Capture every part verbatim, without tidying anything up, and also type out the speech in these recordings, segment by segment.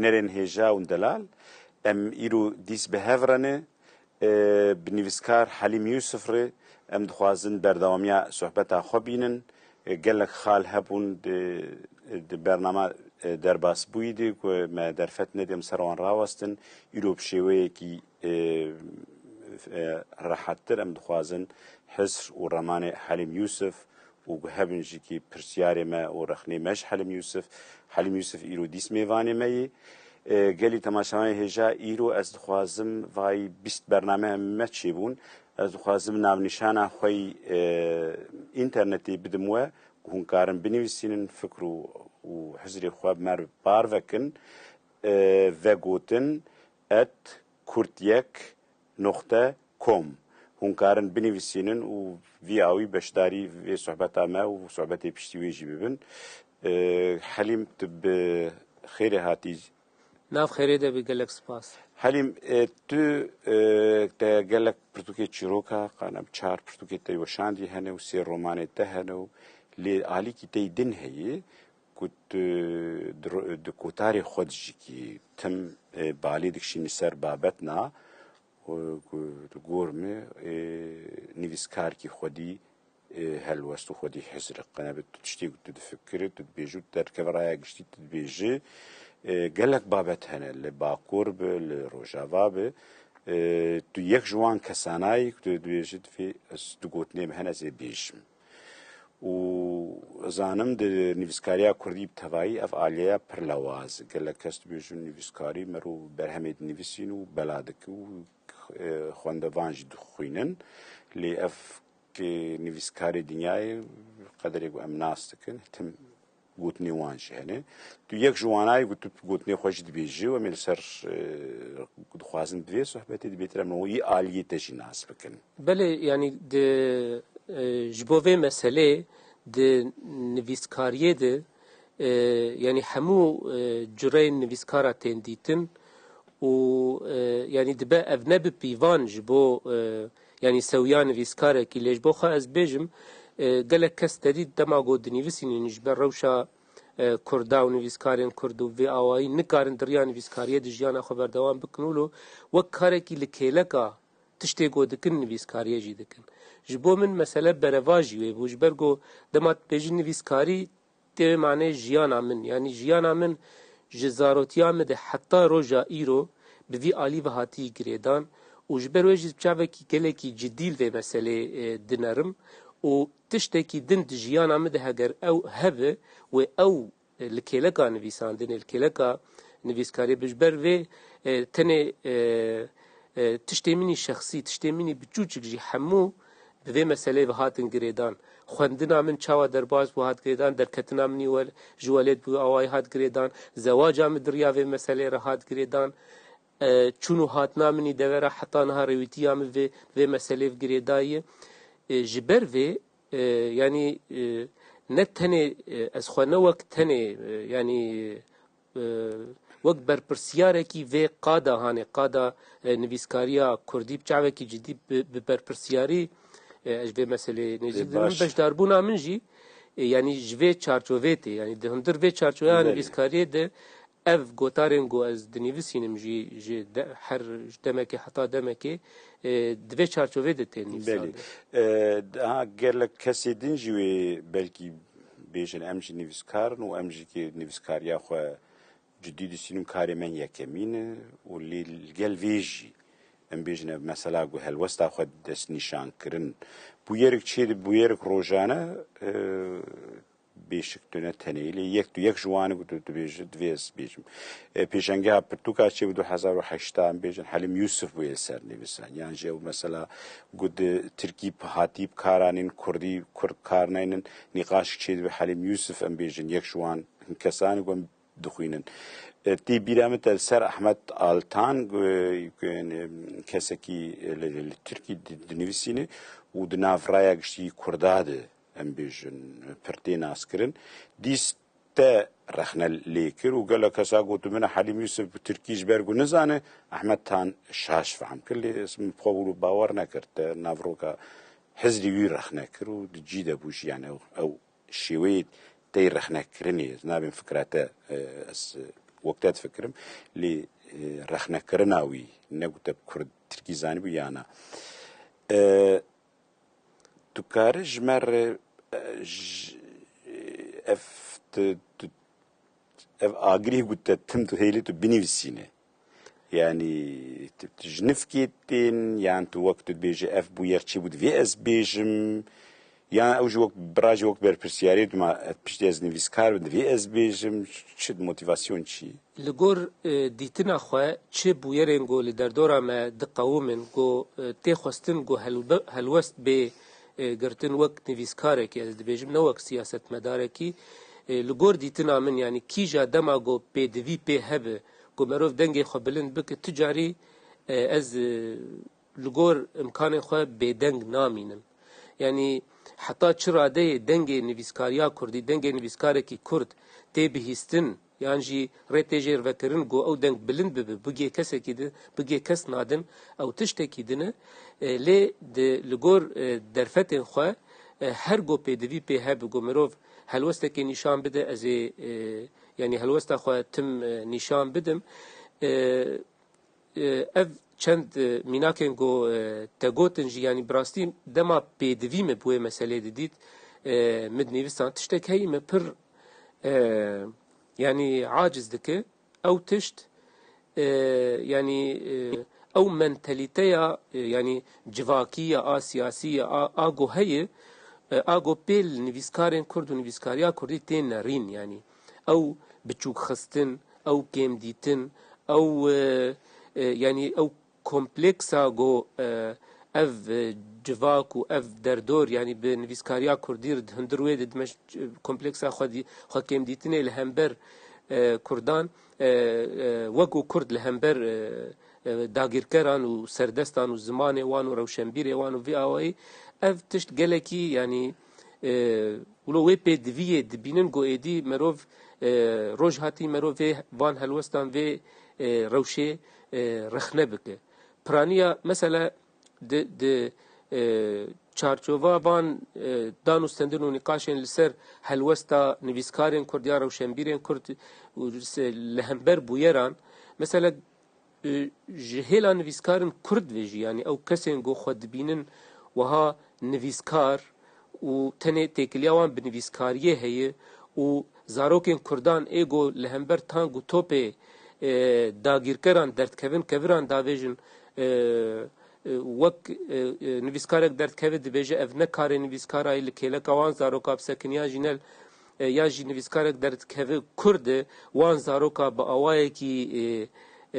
Nerên hêja û delal, em îro dîs bi hev re ne. E, bi nivîskar Helîm Yûsif re em dixwazin berdewamiya sohbeta xwe bînin. E, gelek xal hebûn di, di bernama, e, derbasbûyî de ku me derfet nedê em ser wan rawestin. Îro bi şêweyekî, e, e, rehettir em dixwazin hizr û remanê Helîm Yûsif û ku hebin jî kî pirsyarê me û rexnê me ji Helîm Yûsif. Helîm Yûsif îro dîs mêvanê me yê. E, gelî temaşevanê hêja, îro ez dixwazim vay bîst bername me çêbûn. Ez dixwazim navnîşana xwe yî, e, înternetê bidim we, ku hûn karin binivîsînin, fikr û, û hizrê xwe bi me re parve kin. E, vegotin et kurdiyek noqte com. Hûn karin binivîsînin û vî awî beşdarî vê sohbeta me û sohbetê piştî wê jî bibin. E, Helîm, tu bi xêrê hatî. Nav xêrê de bi, gelek spas. Helîm, e, tu, e, te gelek pirtûkê çîroka, qane çar pirtûkê te weşandî hene û sê romanê te hene û lê alîkî te yî din heye ku tu di ro-, di kotarê xwe de jî kî tim, e, balê dikişînî ser babetna, û ku di gor min, e, nivîskarkî xwedî, e, helwest û xwedî hizr e. Qene bi tu tiştê ku tu difikirî, tu dibêjî û tu derkeve raya giştî tu dibêjî, e, gelek babet hene, li Bakur bi, li Rojava bi. E, tu yek ji wan kesanayî ku tu dibêjî, divê ez du gotinê min hene ez ê bêjim. Û zanim di nivîskariya kurdî bi tevayî ev aliyeya pir lewaz e. Gelek kes dibêjin nivîskarî mero berhemê dinivîsîn û bela dike û, e, xwendevan jî dixwînin. Lê ev ki nivîskarê dinyayê qederê ku em nas dikin, tim gotinê wan jî hene. Tu yek ji wan ayî ku tu gotinê xwe jî dibêjî û em ê li ser, e, dixwazin bi vê sohbetê dibêtir em wî aliyê te jî nas bikin. Belê, yanî di, e, ji bo vê meselê di nivîskariyê de, e, yanî hemû, e, cureyên nivîskara tên dîtin û, e, yanî dibe ev ne bi pîvan ji bo, e, yanî sewiya nivîskarekî, lê ji bo xwe ez bêjim, e, gelek kes te dît dema ku dinivîsînin ji ber rewşa, e, kurda û nivîskarên kurd û vê awayî nikarin di riya nivîskariyê di jiyana xwe berdewam bikin û lo wek karekî li kêleka tiştê ku dikin nivîskariyê jî dikin. Ji bo min mesele berevajî wê bû, ji ber ku dema tu dibêjî nivîskarî, tê wê manê jiyana min, yanî jiyana min ji zarotiya min de heta roja îro bi vî alî ve hatiye girêdan û ji ber wê jî bi çavekî gelekî cidî li vê meselê, e, dinerim û tiştekî din di jiyana min de heger ew hebe wê ew, e, li kêleka nivîsandinê, li kêleka nivîskariyê bi ji ber vê, e, tenê, e, e, tiştê min î şexsî, tiştê min î biçûçik jî hemû bi vê meseleyê ve hatin girêdan. Xwendina min çawa derbas bû hat girêdan, derketina min î wel-, ji welêt bû awayî hat girêdan, zewaca min di riya vê meseleyê re hat girêdan, e, çûn û hatina min î devera heta niha rêwîtiya min vê, vê meselê ve girêdayî ye. E, ji ber vê, e, yanî, e, ne tenê, e, ez xwe ne wek tenê, e, yanî, e, wek berpirsiyarekî vê qada, hanê qada, e, nivîskariya kurdî bi çavekî cidî bi, bi berpirsiyarî, e, ez ji vê meselê nêzîk dibim. Beşdarbûna min jî, e, yanî ji vê çarçovê tê, yanî di hundir vê çarçoveya nivîskariyê de ev gotarên ku ez dinivîsînim jî ji de, her ji demekê heta demekê, e, di vê çarçovê de tên nivîsandin. Belê. E, daha gelek kesê din jî wê belkî bêjin em jî nivîskar in û em jî kê nivîskariya xwe cidî dîsînin, karê me yekemîn e û lê li gel vê jî em bêjin ev mesela ku helwesta xwe destnîşan kirin. Bûyerek çê di bûyerek rojane, e, bêşik tu ne tenê lê yek tu yek ji wan e ku tu dibêjî, divê ez bêjim. E, pêşengeha pirtûka çê bi du hezar û heşta em bêjin Helîm Yûsif bûye li ser nivîsan. Yan jî ew mesela ku di tirkî hatî bi kar anîn, kurdî, kurd kar neynin, nîqaşek çê dibe Helîm Yûsif em bêjin yek ji wan hin kesan e ku em dixwînin. E, tê bîra min te li ser Ahmet Altan, e, e, kesekî, e, li, li, li Tirkî di, dinivîsîne û di nav raya giştî Kurda de, em bêjin, pir tê naskirin. Dîs te rexne lê kir û gelek kesa gotu min, Helîm Yûsif bi Tirkî ji ber ku nizane, Ahmet Tan şaş fehm kir. Lê ez min bi xwe wilo bawer nekir. Te navroka hizrî wî rexne kir û di cî de bû jî, yani ew, ew şêweyê tey rexnekirinê, ez nabêm fikra te, e, ez, e, wek te difikirim, lê, e, rexnekirina wî, ne ku te bi kurd tirkî zanîbû ya na. E, tu kare ji me re, e, ji, ev, tu, tu, ev agirî ku te tim tu hêlî tu binivîsîne. Yanî, tu, tu ji nifkê tên, yan tu wek tu dibêje ev bûyer çêbû divê ez bêjim, yan ew jî wek bira jî wek berpirsiyarê dima piştî ez nivîskar bim divê ez bêjim, çi motivasyon çi? Li gor, e, dîtina xwe çi bûyerên ku li derdora me diqewimin, ku, e, tê xwestin ku helbe-, helwest bê, e, girtin wek nivîskarekî, ez dibêjim ne wek siyasetmedarekî, e, li gor dîtina min, yanî kîja dema ku pêdivî pê hebe, ku merov dengê xwe bilind bike, tu carî, e, ez, e, li gor imkanên xwe bêdeng namînim. Yanî heta çi radeyê dengê nivîskariya kurdî, dengê nivîskarekî kurd tê bihîstin, yan jî rê tê jêr vekirin ku ew deng bilind bibe, bigê kesekî din, bigê kes nadin, ew tiştekî din e. E, lê di, li gor, e, derfetên xwe, e, her ku pêdivî pê hebe ku mirov helwestekê nîşan bide, ez ê, e, yanî helwesta xwe tim, e, nîşan bidim. E, e, ev çend, e, mînakên ku, e, te gotin jî, yanî bi rastî dema pêdivî me bi wê meselê didît, e, min dinivîsan tiştek heyî me pir, e, yanî aciz dike. Ew tişt, e, yanî, e, ew mentalîteya, e, yanî civakî ya, a siyasî ya, a, a ku heye, e, a ku pê li nivîskarên kurd û nivîskariya kurdî tê nerîn, yanî ew biçûkxistin, ew kêmdîtin, ew, e, e, yanî ew kompleksa ku, e, ev, e, civak û ev derdor, yanî bi nivîskariya kurdî re di hundir wê de dime, e, kompleksa xwedî-, xwekêmdîtinê li hember, e, kurdan, e, e, wek û kurd li hember, e, e, dagîrkeran û serdestan û zimanê wan û rewşenbîrê wan û vî awayî, ev tişt gelekî, yanî, e, wilo wê pêdiviyê dibînin ku êdî merov, e, roj hatî merov vê van helwestan vê, e, rewşê, e, rexne bike. Piraniya mesela di, di, e, çarçova van, e, dan û stendin û nîqaşên li ser helwesta nivîskarên kurd ya rewşenbîrên kurd û se-, li hember bûyeran, mesela, e, ji hêla nivîskarên kurd ve jî, yanî ew kesên ku xwe dibînin wiha nivîskar û tenê têkiliya wan bi nivîskariyê heye û zarokên kurdan ê ku li hember tang û topê, e, dagîrkeran derdkevin, keviran davêjin, e, e, wek, e, e, nivîskarek derdkeve dibêje, ev ne karê nivîskara ye, li kêleka wan zaroka bisekin, yan jî ne, e, yan jî nivîskarek derdkeve kurd e, wan zaroka bi awayekî, e,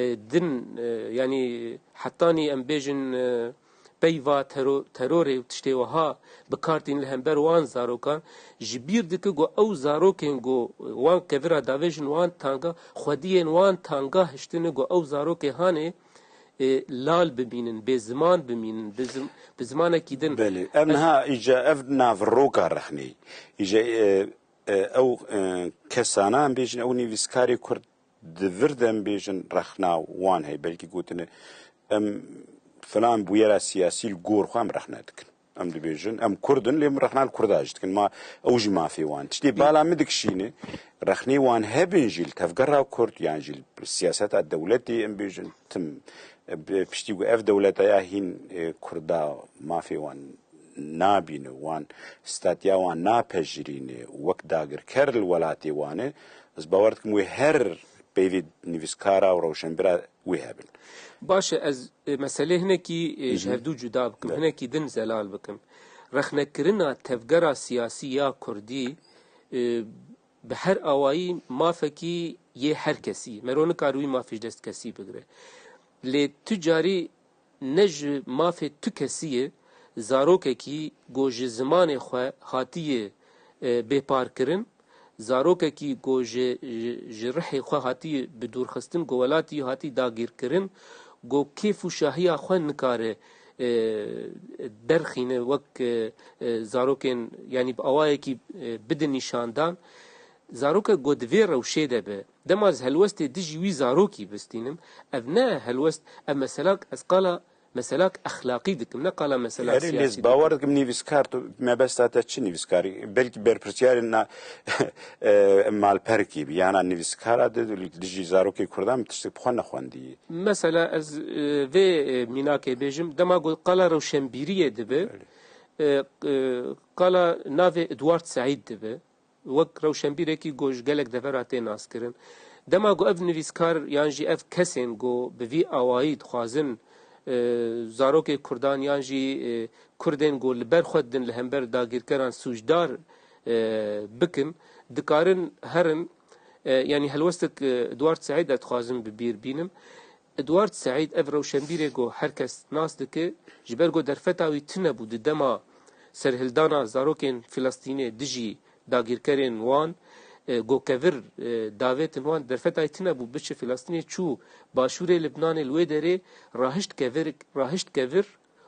e, din, e, yanî hetanî em bêjin, e, peyva tero-, terorê û tiştê wiha bi kar tînin li hember wan zarokan, ji bîr dike ku ew zarokên ku wan kevira davêjin wan tanga, xwediyên wan tanga hiştine ku ew zarokê hanê, e, lal bimînin, bê ziman bimînin, bi zim-, bi zimanekî din. Belê, ev niha îca ev naviroka rexneyî. Îca, e, e, ew, e, kesana em bêjin ew nivîskarê kurd di vir de em bêjin rexna wan heye. Belkî gotine em filan bûyera siyasî li gor xwe em rexne dikin. Em dibêjin, em kurd in, lê em rexna li kurda jî dikin. Ma ew jî mafê wan. Tiştê bala min dikişîne, rexnê wan hebin jî li tevgera kurd yan jî li siyaseta dewletê em bêjin tim, e, bi piştî ku ev dewleta ya hîn, e, kurda mafê wan nabîne, wan statiya wan napejirîne, wek dagirker li welatê wan e, ez bawer dikim wê her peyvê nivîskara û rewşenbira wê hebin. Baş e, ez, e, meselê hinekî, e, ji Hı hı. hevdû cuda bikim, Evet. hinekî din zelal bikim. Rexnekirina tevgera siyasî ya kurdî, e, bi her awayî mafekî yê her kesî. Mero nikare wî mafê ji dest kesî bigire. Lê tu carî ne ji mafê tu kesî ye, zarokekî ku ji zimanê xwe hatiye, e, bêparkirin, zarokekî ku ji, ji, ji rihê xwe hatiye bidûrxistin, ku welatî hatî dagîrkirin, ku kêf û şahiya xwe nikare, e, derxîne wek, e, e, zarokên, yanî bi awayekî, e, bide nîşandan. Zarokek ku di vê rewşê de be, dema ez helwestê dijî wî zarokî bistînim, ev ne helwest, ev mesela ez qala meselak exlaqî dikim, ne qala meselak Erê, siyasî lêz bawer dikim nivîskar tu, mebesta te çi nivîskarî? Belkî berpirsiyarê na e, malperkî bi, yana nivîskara de dijî zarokê Kurdan tiştek bi xwe nexwendiyî. Mesela ez e, vê e, mînakê bêjim, dema ku qala rewşenbîriyê dibe, e, e, qala navê Edward Said dibe. Wek rewşenbîrekî ku ji gelek devera tê naskirin. Dema ku ev nivîskar yan jî ev kesên ku bi vî awayî dixwazin e, zarokê Kurdan yan jî e, Kurdên ku li ber xwe didin li hember dagîrkeran sûcdar e, bikin, dikarin herin, e, yanî helwestek e, Edward Said ez dixwazim bi bîr bînim. Edward Said ev rewşenbîrê ku her kes nas dike, ji ber ku derfeta wî tune bû di dema serhildana zarokên Filistînê dijî dagîrkerên wan, e, ku kevir e, davêtin wan, derfeta wî tune bû biçe Filistînê, çû başûrê Libnanê, li wê derê rahişt kevir, rahişt kevir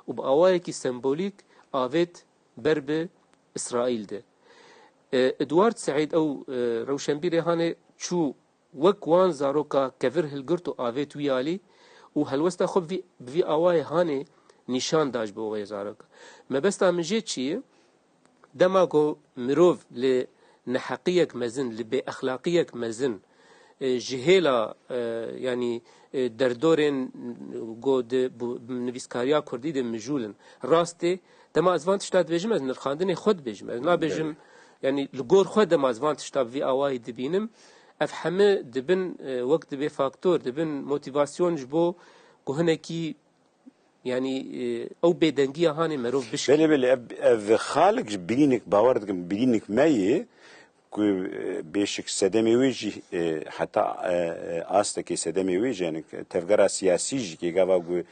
û bi awayekî sembolîk avêt ber bi Îsraîl de. E, Edward Said ew e, rewşenbîrê hanê çû wek wan zaroka kevir hilgirt û avêt wî alî û helwesta xwe bi vî, bi vî awayê hanê nîşan da ji bo wê zaroka. Mebesta min jê çi ye? Dema ku mirov li neheqiyek mezin, li bêexlaqiyek mezin, e, ji hêla, e, yanî, e, derdorên ku di bu- nivîskariya kurdî de mijûl in. Rastê, dema ez van tişta dibêjim, ez nirxandinê xwe dibêjim. Ez nabêjim, yanî li gor xwe dema ez van tişta bi vî awayî dibînim, ev heme dibin, e, wek dibê faktor, dibin motîvasyon ji bo ku hinekî, yanî, e, ew bêdengiya hanê merov bişkî. Belê, belê, ev, ev xalek ji birînek, bawer dikim, birînek me ye ku, e, bêşik sedemê wê jî, e, heta, e, e, astekê sedemê wê jî, yani tevgera siyasî jî kê gava ku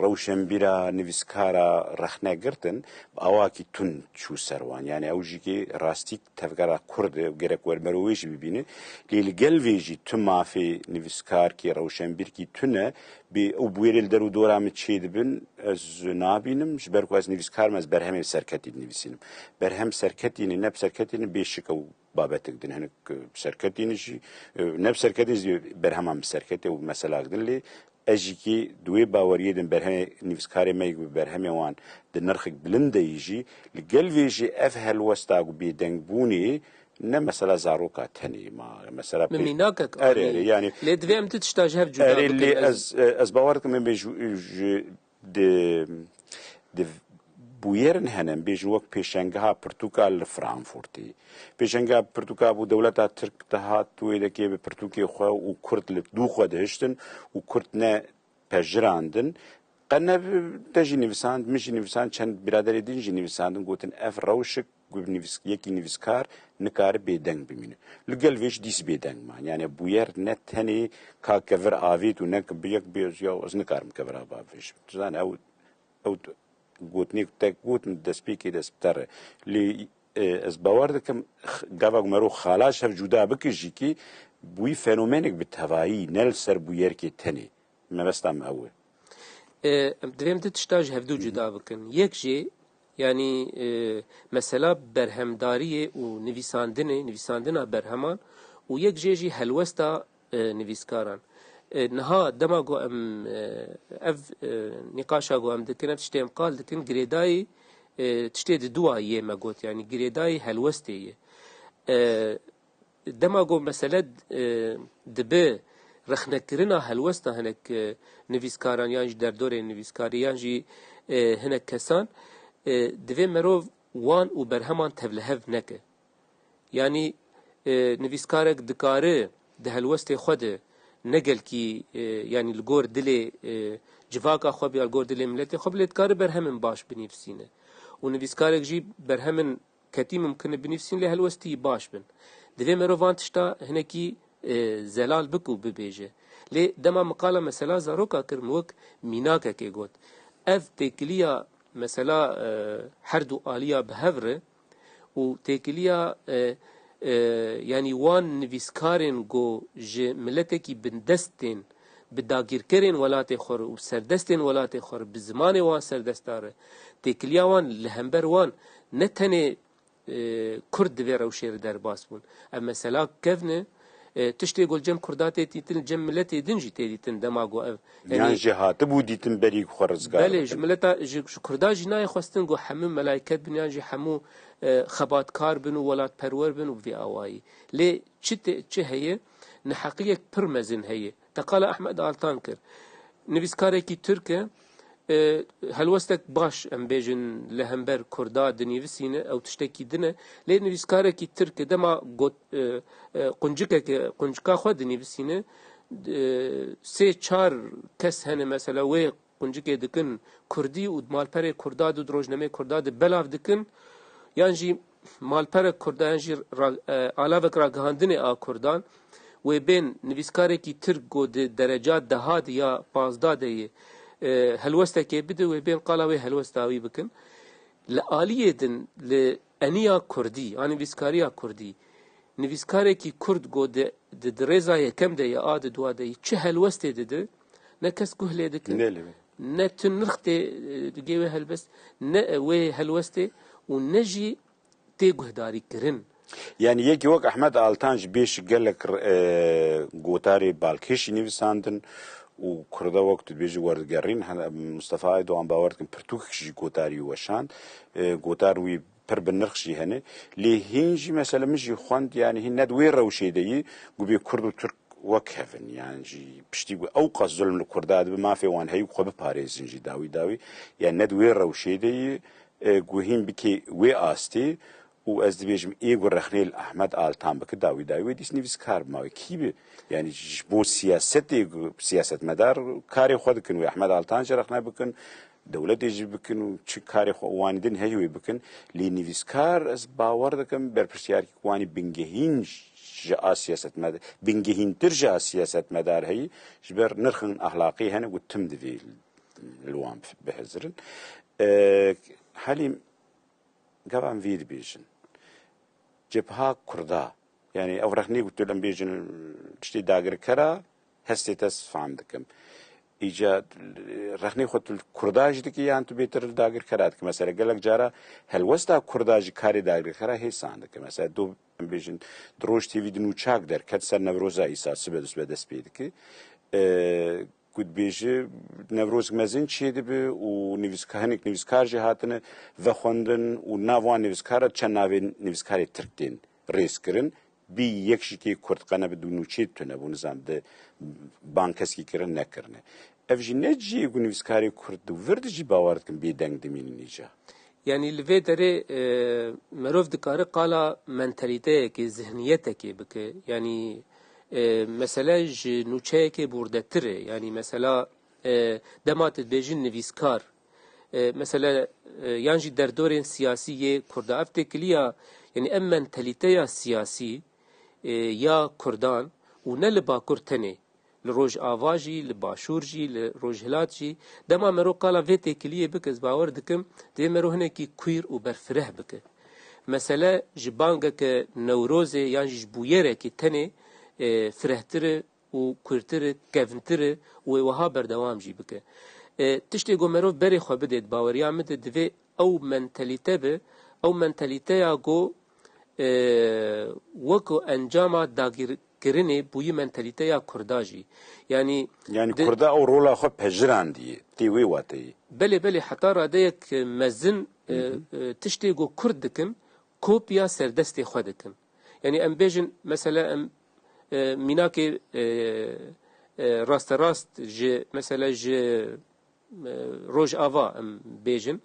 rewşenbîra nivîskara rexne girtin, bi awakî tund çû ser wan. Yani ew jî kê rastîk tevgera Kurd e, gerek wer mero wê jî bibîne. Lê li gel vê jî tu mafê nivîskarkî, rewşenbîrkî tune, bi ew bûyerê li der û dora min çêdibin, ez nabînim. Ji ber ku ez nivîskar me, ez berhemê serketî dinivîsînim. Berhem serketî ne, ne bi serketî ne, bêşik ew babetek din. Hinek, e, bi serketî ne jî, e, ne bi serketî ne jî berheman bi serketê û meselak din lê ez jî kî di wê baweriyê din berhemê nivîskarê me yek bi berhemê wan di nirxek bilind de yî jî, li gel vê jî ev helwesta ku bêdengbûnê ne mesela zaroka tenê ma, mesela Min pê- mînakek Erê, anî. Erê, yani Lê divê em tu tişta ji hev cuda Erê, bikin. lê Ez ez, e, ez bawer dikim em bê ji, ji, di, di bûyerin hene, em bêjin wek pêşengeha pirtûka li Frankfurtê. Pêşengeha pirtûka bû, dewleta Tirk dihat wê dekê bi pirtûkê xwe û Kurd li dû xwe dihiştin û Kurd ne pejirandin. Qe ne te jî nivîsand, min jî nivîsand, çend biraderê din jî nivîsandin, gotin ev rewşik ku nivîs-, yekî nivîskar nikare bêdeng bimîne. Li gel vê jî dîs bêdeng man. Yani bûyer ne tenê ka kevir avêt û ne ki bi yek bê ya ez nikarim kevira bavêjim. Tu zanî ew, ew gotinê ku te got min destpêkê dest bi te re. Lê, e, ez bawer dikim x-, gava ku mero xala ji hev cuda bike jî kî bûyî fenomenek bi tevayî ne li ser bûyerkê tenê. Mebesta min ew e. E, em divê em du tişta ji hevdû cuda bikin. Yek jê, yanî, e, mesela berhemdariyê û nivîsandinê, nivîsandina berheman û yek jê jî helwesta, e, nivîskaran. E, niha dema ku em, e, ev, e, nîqaşa ku em dikin, ev tiştê em qal dikin, girêdayî, e, tiştê di dûa yê me got, yanî girêdayî helwestê ye. E, Dema ku mesele, e, dibe rexnekirina helwesta hinek, e, nivîskaran yan jî derdorên nivîskarî yan jî, e, hinek kesan, e, divê merov wan û berheman tevlihev neke. Yanî, e, nivîskarek dikare di helwestê xwe de ne gelkî, e, yanî li gor dilê, e, civaka xwe bî, li gor dilê miletê xwe bî, lê dikare berhemên baş binivîsîne. Û nivîskarek jî berhemên ketî mimkin e binivîsîn, lê helwestî baş bin. Divê mero van tişta hinekî, e, zelal bik û bibêje. Lê dema min qala mesela zaroka kir, min wek mînakekê got. Ev têkiliya mesela, e, her du aliya bi hev re û têkiliya, e, e, yanî wan nivîskarên ku ji miletekî bindest tên, bi dagîrkerên welatê xwe re û bi serdestên welatê xwe re, bi zimanê wan serdesta re, têkiliya wan li hember wan ne tenê, e, Kurd di vê rewşê re derbas bûn. Ev mesela kevn e, E, tiştê ku li cem Kurda tê dîtin, li cem miletê din jî tê dîtin dema ku ev, Yan jî hatibû dîtin berî ku xwe rizgar Belê, bikin. Ji mileta, ji, ji Kurda jî nayê xwestin ku hemû melayket bin yan jî hemû e, xebatkar bin û welatperwer bin û bi vî awayî. Lê çi tê, çi heye? Neheqiyek pir mezin heye. Te qala Ehmed Altan kir. Nivîskarekî Tirk e, e, helwestek baş, em bêjin, li hember Kurda dinivîsîne, ew tiştekî din e. Lê nivîskarekî Tirk e, dema got, e, e, quncikeke, quncika xwe dinivîsîne, e, sê çar kes hene, mesela, wê quncikê dikin Kurdî û di malperê Kurda de, di rojnemê Kurda de belav dikin, yan jî malperek Kurda, yan jî ra-, e, alavek ragihandinê a Kurdan, wê bên nivîskarekî Tirk ku di dereca deha de ya pazdeh de ye, e, helwestekê bide, wê bên qala wê helwesta wî bikin. Li aliyê din, li eniya Kurdî, a nivîskariya Kurdî, nivîskarekî Kurd ku di, di, di rêza yekem de ye, a di dua de ye, çi helwestê dide, ne kes guh lê dike, Nê li vê. ne tu nirx tê, e, digê wê helbest, ne wê helwestê û ne jî tê guhdarî kirin. Yani yekî wek Ehmed Altan ji bêş gelek e, gotarê balkêşî nivîsandin û Kurda wek tu dibêjî werdigerîn, he, Mustafa Aydoğan bawer dikim pirtûkek jî gotarî weşand, e, gotar wî pir bi nirx jî hene. Lê hîn jî mesela min jî xwend, yani hîn ne di wê rewşê de yî, ku bê Kurd û Tirk wek hev in, yani jî piştî ku ew qas zulm li Kurda dibe, mafê wan heyî ku xwe biparêzin jî dawî dawî, yani ne di wê rewşê de yî, e, ku hîn bikê wê astê û ez dibêjim ê ku rexnê li Ehmed Altan bike dawî dawî wê dîs nivîskar bi mawê kî bi, yani ji bo siyasetê ku siyasetmedar karê xwe dikin wê Ehmed Altan jî rexne bikin, dewletê jî bikin û çi karê xwe û wanî din heyî wê bikin. Lê nivîskar ez bawer dikim berpirsiyarkî ku wanî bingehîn ji a siyasetmedar, bingehîntir ji a siyasetmedar heyî, ji ber nirxên ahlaqî hene ku tim divê li wan bihizirin. E, Helîm, gava em vê dibêjin. Cebha Kurda, yani ev rexnê ku tu em bêjin tiştê dagirkera, hestê te ez fam dikim. Îca rexnê xwe tu li Kurda jî dikî yan tu bêtir li dagirkera dikî? Mesela gelek cara helwesta Kurda jî karê dagirkera hêsan dike. Mesela tu em bêjin di Roj T V di nûçak derket ser Newroza îsal sibe du sibe dest pê dike. E, ku dibêje Newrozek mezin çêdibe û nivîska-, hinek nivîskar jî hatine vexwendin û nav wan nivîskara çend navên nivîskarê Tirk tên rêz kirin. Bî yek jî kê Kurd qe nebe du nûçê tune bû, nizam di bankeskî kirin nekirine. Ev jî ne cihê ku nivîskarê Kurd di vir de jî bawer dikin bêdeng dimînin îca. Yanî li vê derê e, merov dikare qala mentalîteyekê, zihniyetekê bike. Yanî e, mesele ji nûçeyekê bûrdetir e. Yanî mesela e, dema tu dibêjin nivîskar, e, mesele e, yan jî derdorên siyasî yê Kurda. Ev têkiliya, yanî ev mentalîteya siyasî e, ya Kurdan û ne li Bakur tenê, li Rojava jî, li Başûr jî, li Rojhilat jî, dema mero qala vê têkiliyê bike, ez bawer dikim, divê mero hinekî kwîr û berfireh bike. Mesele ji bangeke Newrozê yan jî ji bûyerekê tenê e, firehtir e û kwîrtir e, kevintir e û wê wiha berdewam jî bike. E, tiştê ku merov berê xwe bidê, di baweriya min de divê ew mentalîte be, ew mentalîteya ku e, weko encama dagirkirinê bûyî mentalîteya Kurda jî. Yanî Yani di- Kurda ew rola xwe pejirandî, tê wê wateyê. Belê, belê, heta radeyek mezin e, e, tiştê ku Kurd dikin, kopya serdestê xwe dikin. Yanî em bêjin, mesela em e, mînakê e, e, rasterast ji, mesela ji e, Rojava em bêjin,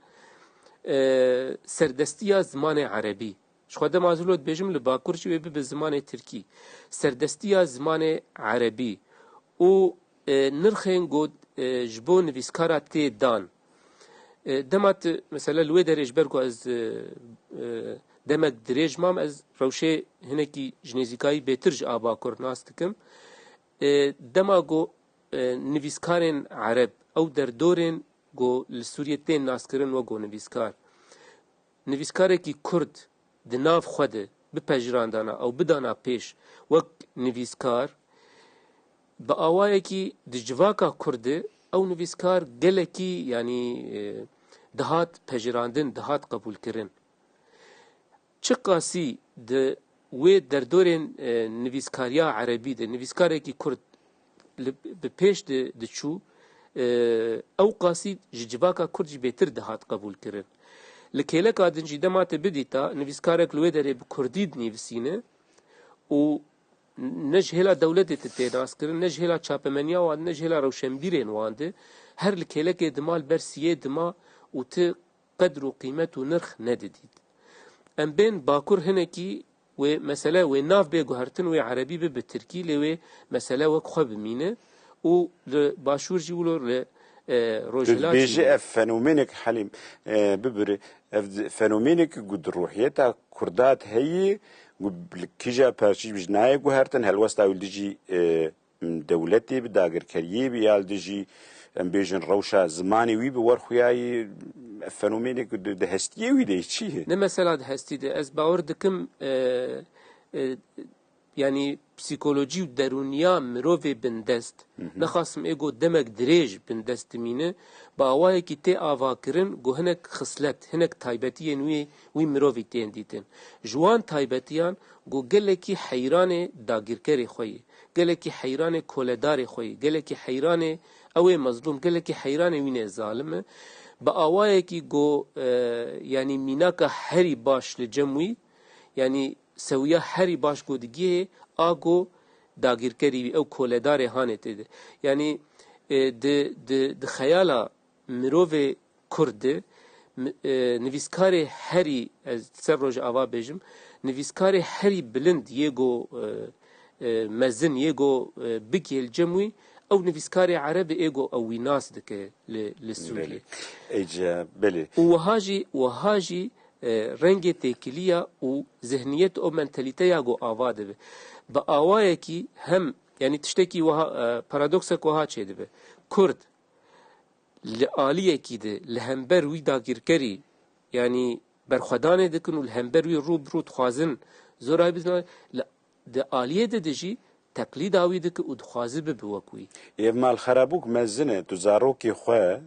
e, serdestiya zimanê erebî. Ji xwe dema ez wilo dibêjim, li Bakur jî wê bibe zimanê tirkî. Serdestiya zimanê erebî û e, nirxên ku e, ji bo nivîskara tê dan. E, dema tu, mesela, li wê derê, ji ber ku ez e, e, demek dirêj mam, ez rewşê hinekî ji nêzîkayî bêtir ji a Bakur nas dikim. E, dema ku e, nivîskarên ereb, ew derdorên ku li Sûriyê tên naskirin wek ku nivîskar, nivîskarekî Kurd di nav xwe de bipejirandana, ew bidana pêş wek nivîskar, bi awayekî di civaka Kurd de ew nivîskar gelekî, yanî, e, dihat pejirandin, dihat qebûlkirin. Çiqasî di wê derdorên, e, nivîskariya erebî de, nivîskarekî kurd li, bi pêş di, diçû, e, ew qasî ji civaka kurd jî bêtir dihat qebûlkirin. Li kêleka din jî dema te bidîta, nivîskarek li wê derê bi kurdî dinivîsîne û ne ji hêla dewletê te tê naskirin, ne ji hêla çapemeniya wan, ne ji hêla rewşenbîrên wan de, her li kêlekê dima, li ber siyê dima û ti qedr û qîmet û nirx nedidît. Em bên Bakur hinekî wê mesele, wê nav bê guhertin, wê erebî bibe tirkî, lê wê mesele wek xwe bimîne û li Başûr jî wilo li, e, Tu Rojhilat jî dibêjî wilo. Ev fenomenek Helîm, e, bibire, ev di-, fenomenek ku di ruhiyeta Kurda de heye, ku li kîja perçî ji nayê guhertin, helwesta wî li dijî, e, dewletê bi, dagirkeriyê bi, ya li dijî, em bêjin, rewşa zimanê wî bi, werxuyayî, ev fenomenek di, di hestiyê wî de çi ye? Ne mesela di hestî de. Ez bawer dikim, e, e, yanî psîkolojî û derûniya mirovê bindest, Hı hı. nexasim ê got demek dirêj bindest dimîne, bi awayekî tê avakirin ku hinek xislet, hinek taybetiyên wî, wî mirovî tên dîtin. Ji wan taybetiyan ku gelekî heyranê dagirkerê xwe yê, gelekî heyranê koledarê xwe yê, gelekî heyranê ew ê mezlûm, gelekî heyranê wî nê zalim e. Bi awayekî ku, e, yanî mînaka herî baş li cem wî, yanî sewiya herî baş ku digihê, a ku dagirkerî wî, ew koledarê hanê tê de. Yanî, e, di, di, di xeyala mirovê Kurd de, mi-, e, nivîskarê herî, ez ser Rojava bêjim, nivîskarê herî bilind yê go, e, e, mezin yê go, e, bigihê li cem wî, ew nivîskarê ereb e ê go ew wî nas dike li, li Sûriyê. Belê. Êca, belê. Û wiha jî, wiha jî, e, rengê têkiliya û zihniyet û mentalîteya go ava dibe. Bi awayekî hem, yanî tiştekî wiha, e, paradoksek wiha çêdibe. Kurd li aliyekî de li hember wî dagirkerî, yanî berxwedanê dikin û li hember wî rû bi rû dixwazin zorayî bidin, li, di aliyê de de jî teqlîda wî dike û dixwaze bibe wek wî. Ev malxerabûk mezin e. Tu zarokê xwe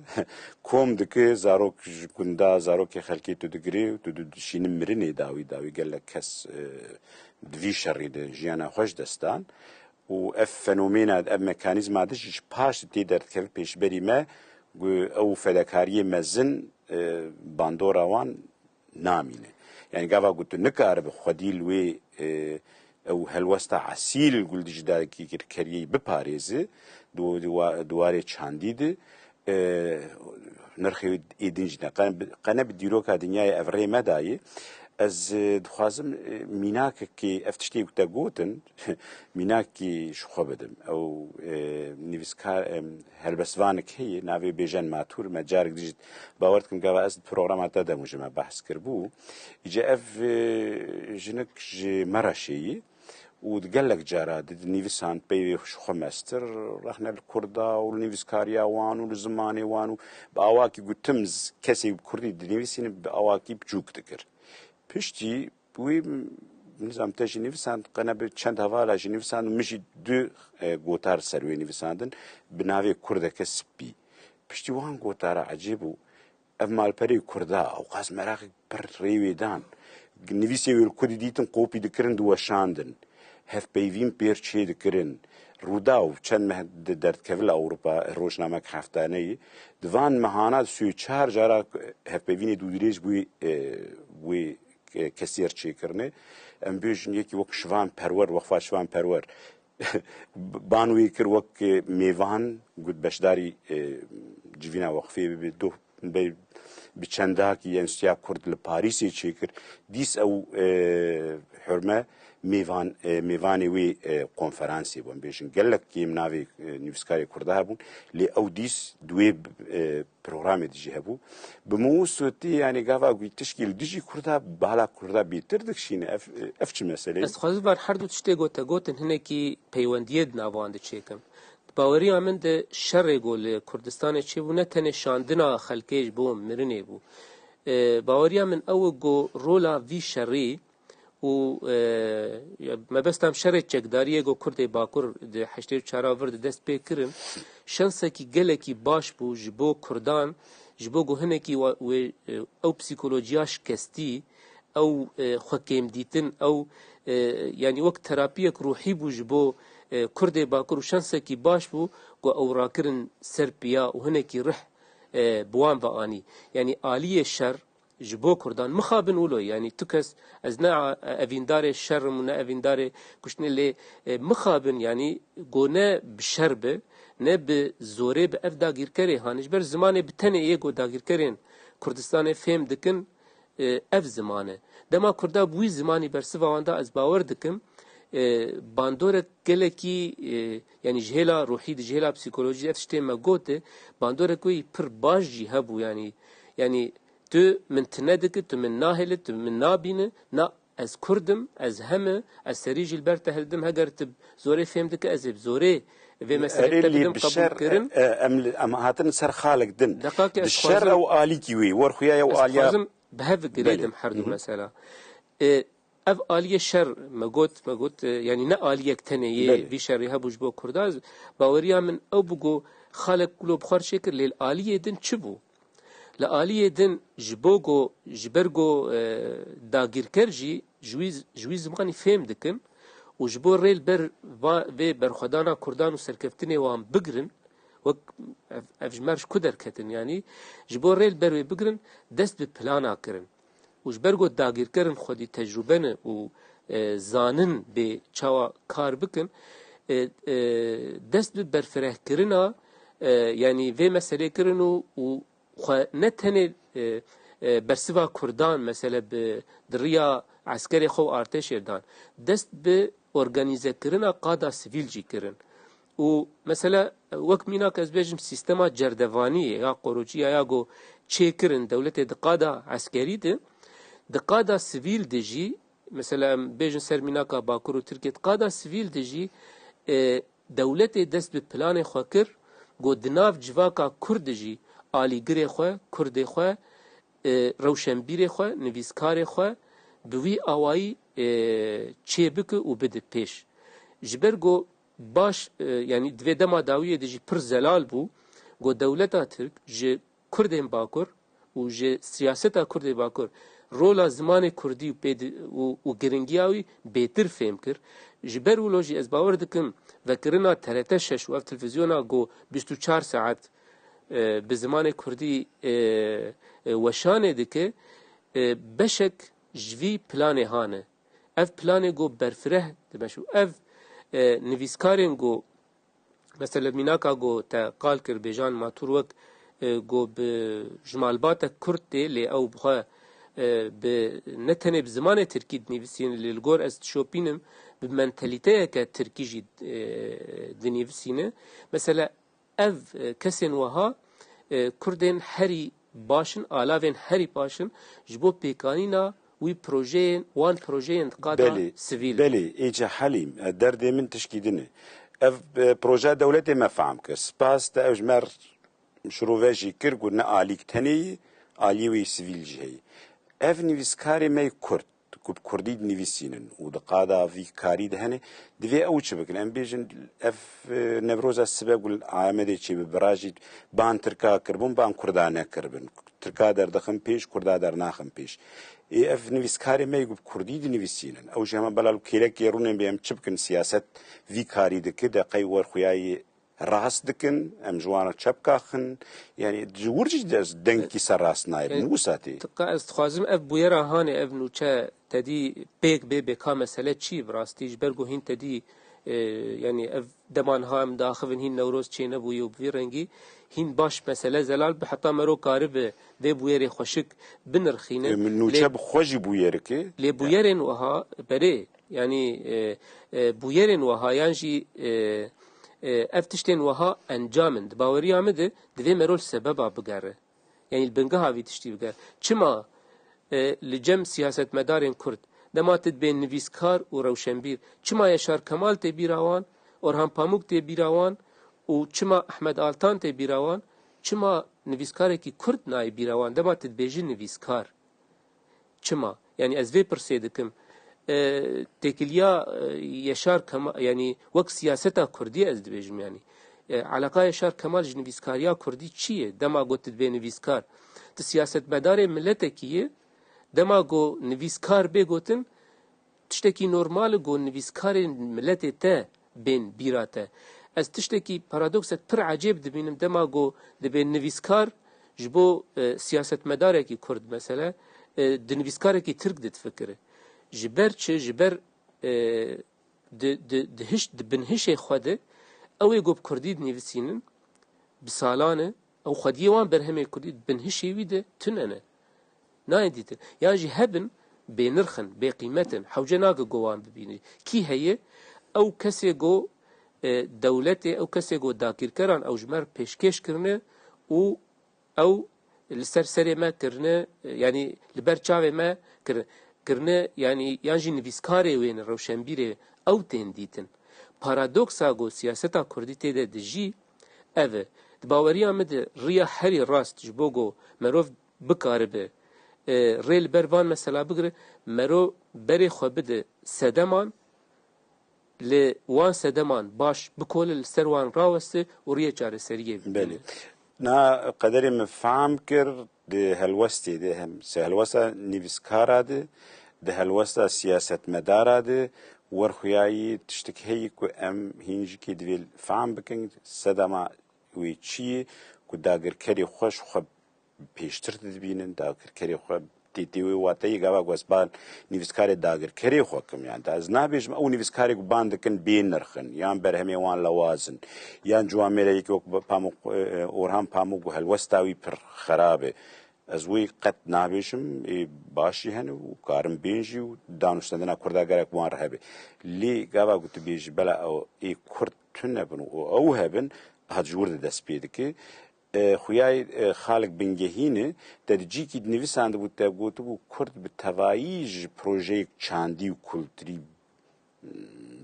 kom dike, zarok ji gunda, zarokê xelkê tu digirê û tu dişînî mirinê dawî dawî. Gelek kes, e, di vî şerî de jiyana xwe ji dest dan. Û ev fenomêna, ev mekanîzma de jî ji paş tê derdikeve pêşberî me, gu-, ew fedekariyê mezin, e, bandora wan namîne. Yani gava ku tu nikaribe xwedî li wê, e, ew helwesta esîl ku li dijî dagirkeriyê biparêzi, di, di wa-, di warê çandî de, e, nirxê wê ê din jî ne. Qe-, qe ne bi dîroka dinyayê ev rê me dayê. Ez, e, dixwazim, e, mînakekê ev tiştê ku te gotin, mînakî ji xwe bidim. Ew, e, nivîskar, e, helbestvanek heye, navê Bêjen Matûr, me carek dijî bawer dikim gava ez di programa te de ji me behs kiribû. Îca ev, e, jinik ji Mereşê ye û di gelek cara di, di nivîsan peyvê ji xwe mestir, rexne li Kurda û li nivîskariya wan û li zimanê wan û bi awakî ku tim z-, kesê bi Kurdî dinivîsînin bi awakî biçûk dikir. Piştî wî, nizam te jî nivîsand, qe ne bi çend hevala jî nivîsand û min jî du, e, gotar ser wê nivîsandin, bi navê Kurdeke Spî. Piştî wan gotara ecêb û ev malperê Kurda, ewqas meraqek pir rê wê dan. Nivîsê wê li ku didîtin, kopî dikirin, diweşandin. Hevpeyvîn pêr çê dikirin. Rûdaw, çend meh di derdkevin li Ewropa, rojnamek heftaneyî. Di van mehana di sê çar cara hevpeyvînê dûdirêj bûyî, e, wê, e, kesiyê re çêkirine. Em bêjin yekî wek Şivan Perwer, Wexfa Şivan Perwer. Ban wê kir wek, e, mêvan, got beşdarî, e, civîna wexfê bibe, doh be, bi çendakî Enstîtuya Kurd li Parîsê çêkir. Dîs ew, e, hurme mêvan, e, mêvanê wê, e, konferansê bû. Em bêjin gelek kêm navê, e, nivîskarê Kurda hebûn. Lê ew dîs di wê, e, programê de jî hebû. Bi min û sotî, yanî gava ku tişkî li dijî Kurda, bala Kurda bêtir dikişîne. Ev, ev çi meseleyê? Ez dixwazim van her du tiştê ku te gotin hinekî peywendiyê di nav wan de çêkim. Di baweriya min de şerê ku li Kurdistanê çêbû ne tenê şandina xelkê ji bo mirinê bû. E, baweriya min ew e ku rola vî şerî û, e, ya, mebesta em şerê çekdariyê ku Kurdê Bakur di heştê û çar a vir de dest pê kirin, şensekî gelekî baş bû ji bo Kurdan, ji bo ku hinekî wa-, wê, e, ew psîkolojiya şikestî, ew, e, xwekêmdîtin, ew, e, yanî wek terapiyek ruhî bû ji bo, e, Kurdê Bakur û şensekî baş bû ku ew rakirin ser piya û hinekî rih, e, bi wan ve anî. Yanî aliyê şer ji bo Kurdan mixabin wilo, yanî tu kes, ez ne a-, evîndarê şer im û ne evîndarê kuştinê, lê, e, mixabin, yanî go ne bi şer bi, ne bi zorê bi ev dagîrkerê hanî. Ji ber zimanê bi tenê yê go dagîrkerên Kurdistanê fêm dikin, e, ev ziman e. Dema Kurda bi wî zimanî bersiva wan da, ez bawer dikim, e, bandorek gelekî, e, yanî ji hêla ruhî de, ji hêla psîkolojî de ev tiştê me gote, bandorek wê pir baş jî hebû, yanî, yanî tu min tine dike, tu min nahêle, tu min nabîne, na ez Kurd im, ez hem e, ez serî jî li ber te hildim, heger tu zorê fêm dike, ez ê bi zorê vê meselê Erê te lê bidim bi şer, qebûlkirin. e, em, em hatin ser xalek din. Deqakê Di ez şer dixwazim, ew alîkî wî, werxuya ew ez aliya dixwazim bi hev Belê. girêdim her du Hı hı. mesela. E, ev aliyê şer me got, me got, e, yanî ne aliyek tenê yê Belê. vî şerî hebû ji bo Kurda. Ez, baweriya min ew bû ku xalek wilo bi xwe re çêkir, lê li aliyê din çi bû? Li aliyê din ji bo ku, ji ber ku, e, dagîrker jî ji wî, ji wî zimanî fêm dikin û ji bo rê li ber va-, vê berxwedana Kurdan û serkeftinê wan bigirin, wek ev, ev ji me re ji ku derketin, yanî ji bo rê li ber wê bigirin, dest bi plana kirin. Û ji ber ku dagîrkerin xwedî tecrûbe ne û, e, zanin bê çawa kar bikin, e, e, dest bi berfirehkirina, e, yanî vê meselê kirin û, û xwe ne tenê, e, e, bersiva Kurdan, mesele bi, di riya eskerê xwe û artêşê dan, dest bi organîzekirina qada sivîl jî kirin. Û mesela, wek mînak ez bêjim, sîstema cerdevaniyê ya Qoroçiya ya go çêkirin dewletê di qada eskerî de, di qada sivîl de jî, mesela em bêjin ser mînaka Bakur û Tirkiye, di qada sivîl de jî, e, dewletê dest bi planê xwe kir, go di nav civaka Kurd de jî alîgirê xwe, Kurdê xwe, e, rewşenbîrê xwe, nivîskarê xwe bi wî awayî, e, çêbike û bide pêş. Ji ber ku baş, e, yanî di vê dema dawiyê de jî pir zelal bû, ku dewleta Tirk ji Kurdên Bakur û ji siyaseta Kurdê Bakur rola zimanê Kurdî û pêdi-, û, û giringiya wî bêtir fêm kir. Ji ber wilo jî ez bawer dikim vekirina T R T şeş û ev televîzyona ku bîst û çar saet, e, bi zimanê Kurdî, e, e, weşanê dike, e, beşek ji vî planê hane. Ev planê ku berfireh dibe û ev, e, nivîskarên ku, mesela mînaka ku te qal kir, Bêjan Matûr wek, e, ku bi, ji malbatek Kurd tê, lê ew bi xwe, e, bi ne tenê bi zimanê Tirkî dinivîsîne, lê li gor ez dişopînim, bi mentalîteyeke Tirkî jî, e, dinivîsîne. Mesela ev, e, kesên wiha, e, Kurdên herî baş in, alavên herî baş in ji bo pêkanîna wî projeyên, wan projeyên di qada Belê, sivîl. Belê, êca Helîm, e, derdê min tişkî din e. Ev, e, projeya dewletê me fehm kir. Spas te ev ji me r-, şirove jî kir, got ne alîk tenê yî, aliyê wî sivîl jî heye. Ev nivîskarê me yê Kurd, ku bi kurdî dinivîsînin û di qada vî karî de hene, divê ew çi bikin? Em bêjin, ev, e, Newroza sibe ku li Amedê çêbibe, bi rajî ban tirka kiribûn, ban kurda nekiribin. Tirka derdixin pêş, kurda dernaxin pêş. Ê, ev nivîskarê me yê ku bi kurdî dinivîsînin. Ew jî hema belal û kêlekê rûnên bê, em çi bikin, siyaset vî karî dike, de qey werxuyayê rast dikin, em ji wan re çepka xin. Yanî ji wir jî de ez dengkî ser rast nayê, Yani, wisa tê. Tika ez dixwazim ev bûyera hanê, ev nûçe tedî pêk bê, bê ka mesele çi ye bi rastî, ji ber ku hîn tedî, e, yanî ev dema niha em diaxivin hîn Newroz çênebûye û bi vî rengî hîn baş mesele zelal bi, heta mero karibe vê bûyerê xweşik binirxîne. E, min nûçe Lê bi xwe jî bûyerik e. Lê bûyerên wiha berê, yanî, e, e, bûyerên wiha yan jî, e, e, ev tiştên wiha encam in. Di baweriya min de divê mero li sebeba bigere. Yanî li bingeha vî tiştî bigere. Çima, e, li cem siyasetmedarên Kurd, dema tu dibê nivîskar û rewşenbîr, çima Yaşar Kemal tê bîra wan, Orhan Pamuk tê bîra wan û çima Ahmet Altan tê bîra wan, çima nivîskarekî Kurd nayê bîra wan, dema tu dibêjî nivîskar? Çima? Yanî ez vê pirsê dikim. E, têkiliya, e, Yaşar Kema-, yanî wek siyaseta Kurdî ez dibêjim yanî. E, eleqa Yaşar Kemal ji nivîskariya Kurdî çi ye? Dema got tu dibê nivîskar. Tu siyasetmedarê miletekî yê, Dema ku nivîskar bê gotin, tiştekî normal e ku nivîskarên miletê te bên bîra te. Ez tiştekî paradoksek pir ecêb dibînim, dema ku dibê nivîskar ji bo, e, siyasetmedarekî Kurd, mesele, e, di nivîskarekî Tirk de difikire. Ji ber çi? Ji ber, e, di, di, di hiş, di binhişê xwe de ew ê ku bi Kurdî dinivîsînin, bi salan e, ew xwediyê wan berhemê Kurdî di binhişê wî de tune ne. Nayên dîtin. Yan jî hebin, bênirx in, bêqîmet in. Hewce nake ku wan bibîne. Kî heye? Ew kesê ku, e, dewletê, ew kesê ku dagirkeran ew ji me re pêşkêş kirine û ew li ser serê me kirine, e, yanî li ber çavê me kir-, kirine, yanî yan jî nivîskarê wê ne, rewşenbîrê ew tên dîtin. Paradoksa ku siyaseta Kurdî tê de dijî ev e. Di baweriya min de riya herî rast ji bo ku merov bikaribe, e, rê li ber van mesela bigire, mero berê xwe bide sedeman, li wan sedeman baş bikole, li ser wan raweste û riyê çareseriyê bibîne. Belê. Na qederê min fam kir, di helwestê de hem, se helwesta nivîskara de, di helwesta siyasetmedara de, werxuyayî tiştek heye ku em hîn jî kê divê fam bikin, sedema wê çi ye, ku dagirkerê xwe ji xwe pêştir didibînin, dagirkerê xwe tê, tê wê wateyê gava ku ez ba nivîskarê dagirkerê xwe kim. Yani, da ez nabêjim ew nivîskarê ku ban dikin bê nirx in, yan berhemê wan lewaz in, yan ciwamêre yekê wek Pamuk, e, Orhan Pamuk û helwesta wî pir xerab e. Ez wê qet nabêjim, ê baş jî hene û karin bên jî û danûstendina Kurda gerek wan re hebe. Lê gava ku tu bêjî bela ew ê Kurd tune bin û ew hebin, hat ji wir de dest pê dike. E, xuyayê, e, Xalik Bingehîn e, te di cîkî dinivîsandibû, te gotibû Kurd bi tevayî ji projeyek çandî û kulturî, mm,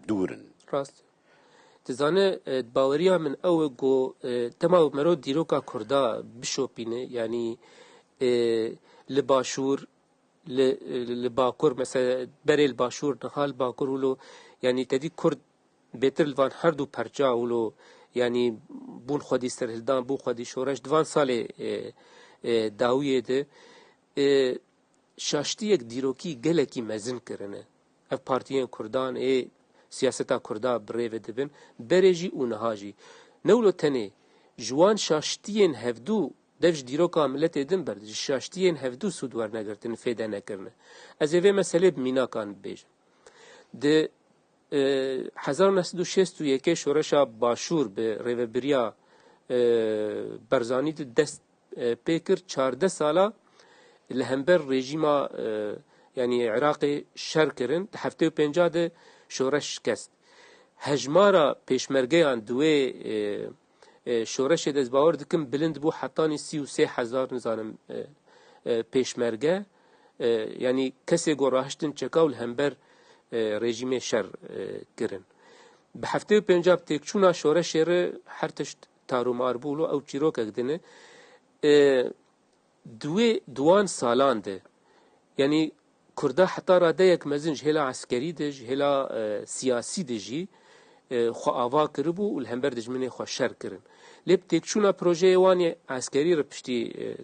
dûr in. Rast. Dizane, e, baweriya min ew e ku, e, dema mero dîroka Kurda bişopîne, yanî, e, li Başûr, li, li, li Bakur, mesela berê li Başûr, niha li Bakur wilo, yanî te dî Kurd bêtir li van her du perça wilo, yanî bûn xwedî serhildan, bûn xwedî şoreş, di van salê, e, e, dawiyê de, e, şaştiyek dîrokî gelekî mezin kirine. Ev partiyên Kurdan ê siyaseta Kurda bi rê ve dibin, berê jî û niha jî. Ne wilo tenê, ji wan şaştiyên hevdû dev ji dîroka miletê din berdin, ji şaştiyên hevdû sûd wernegirtin, fêde nekirine. Ez ê vê meselê bi mînakan bibêjim. Di, e, hezar neh sed û şêst û yekê şoreşa Başûr bi rêvebiriya, e, Barzanî de dest, e, pê kir, çardeh sala li hember rejîma, e, yanî Iraqê şer kirin. Di heftê û pênca de şoreş şikest. Hejmara pêşmergeyan di wê, e, e, şoreşê de ez bawer dikim bilind bû, hetanî sî û sê hezar, nizanim, e, e, pêşmerge, e, yanî kesê ku rahiştin çeka û li hember, e, rejîmê şer, e, kirin. Bi heftê û pênca bi têkçûna şoreşê re her tişt tarûmar bû, lo ew çîrokek din e. E, di wê di wan salan de, yanî Kurda heta radeyek mezin ji hêla eskerî de, ji hêla, e, siyasî de jî, e, xwe ava kiribû û li hember dijminê xwe şer kirin. Lê bi têkçûna projeyê wan yê eskerî re piştî, e,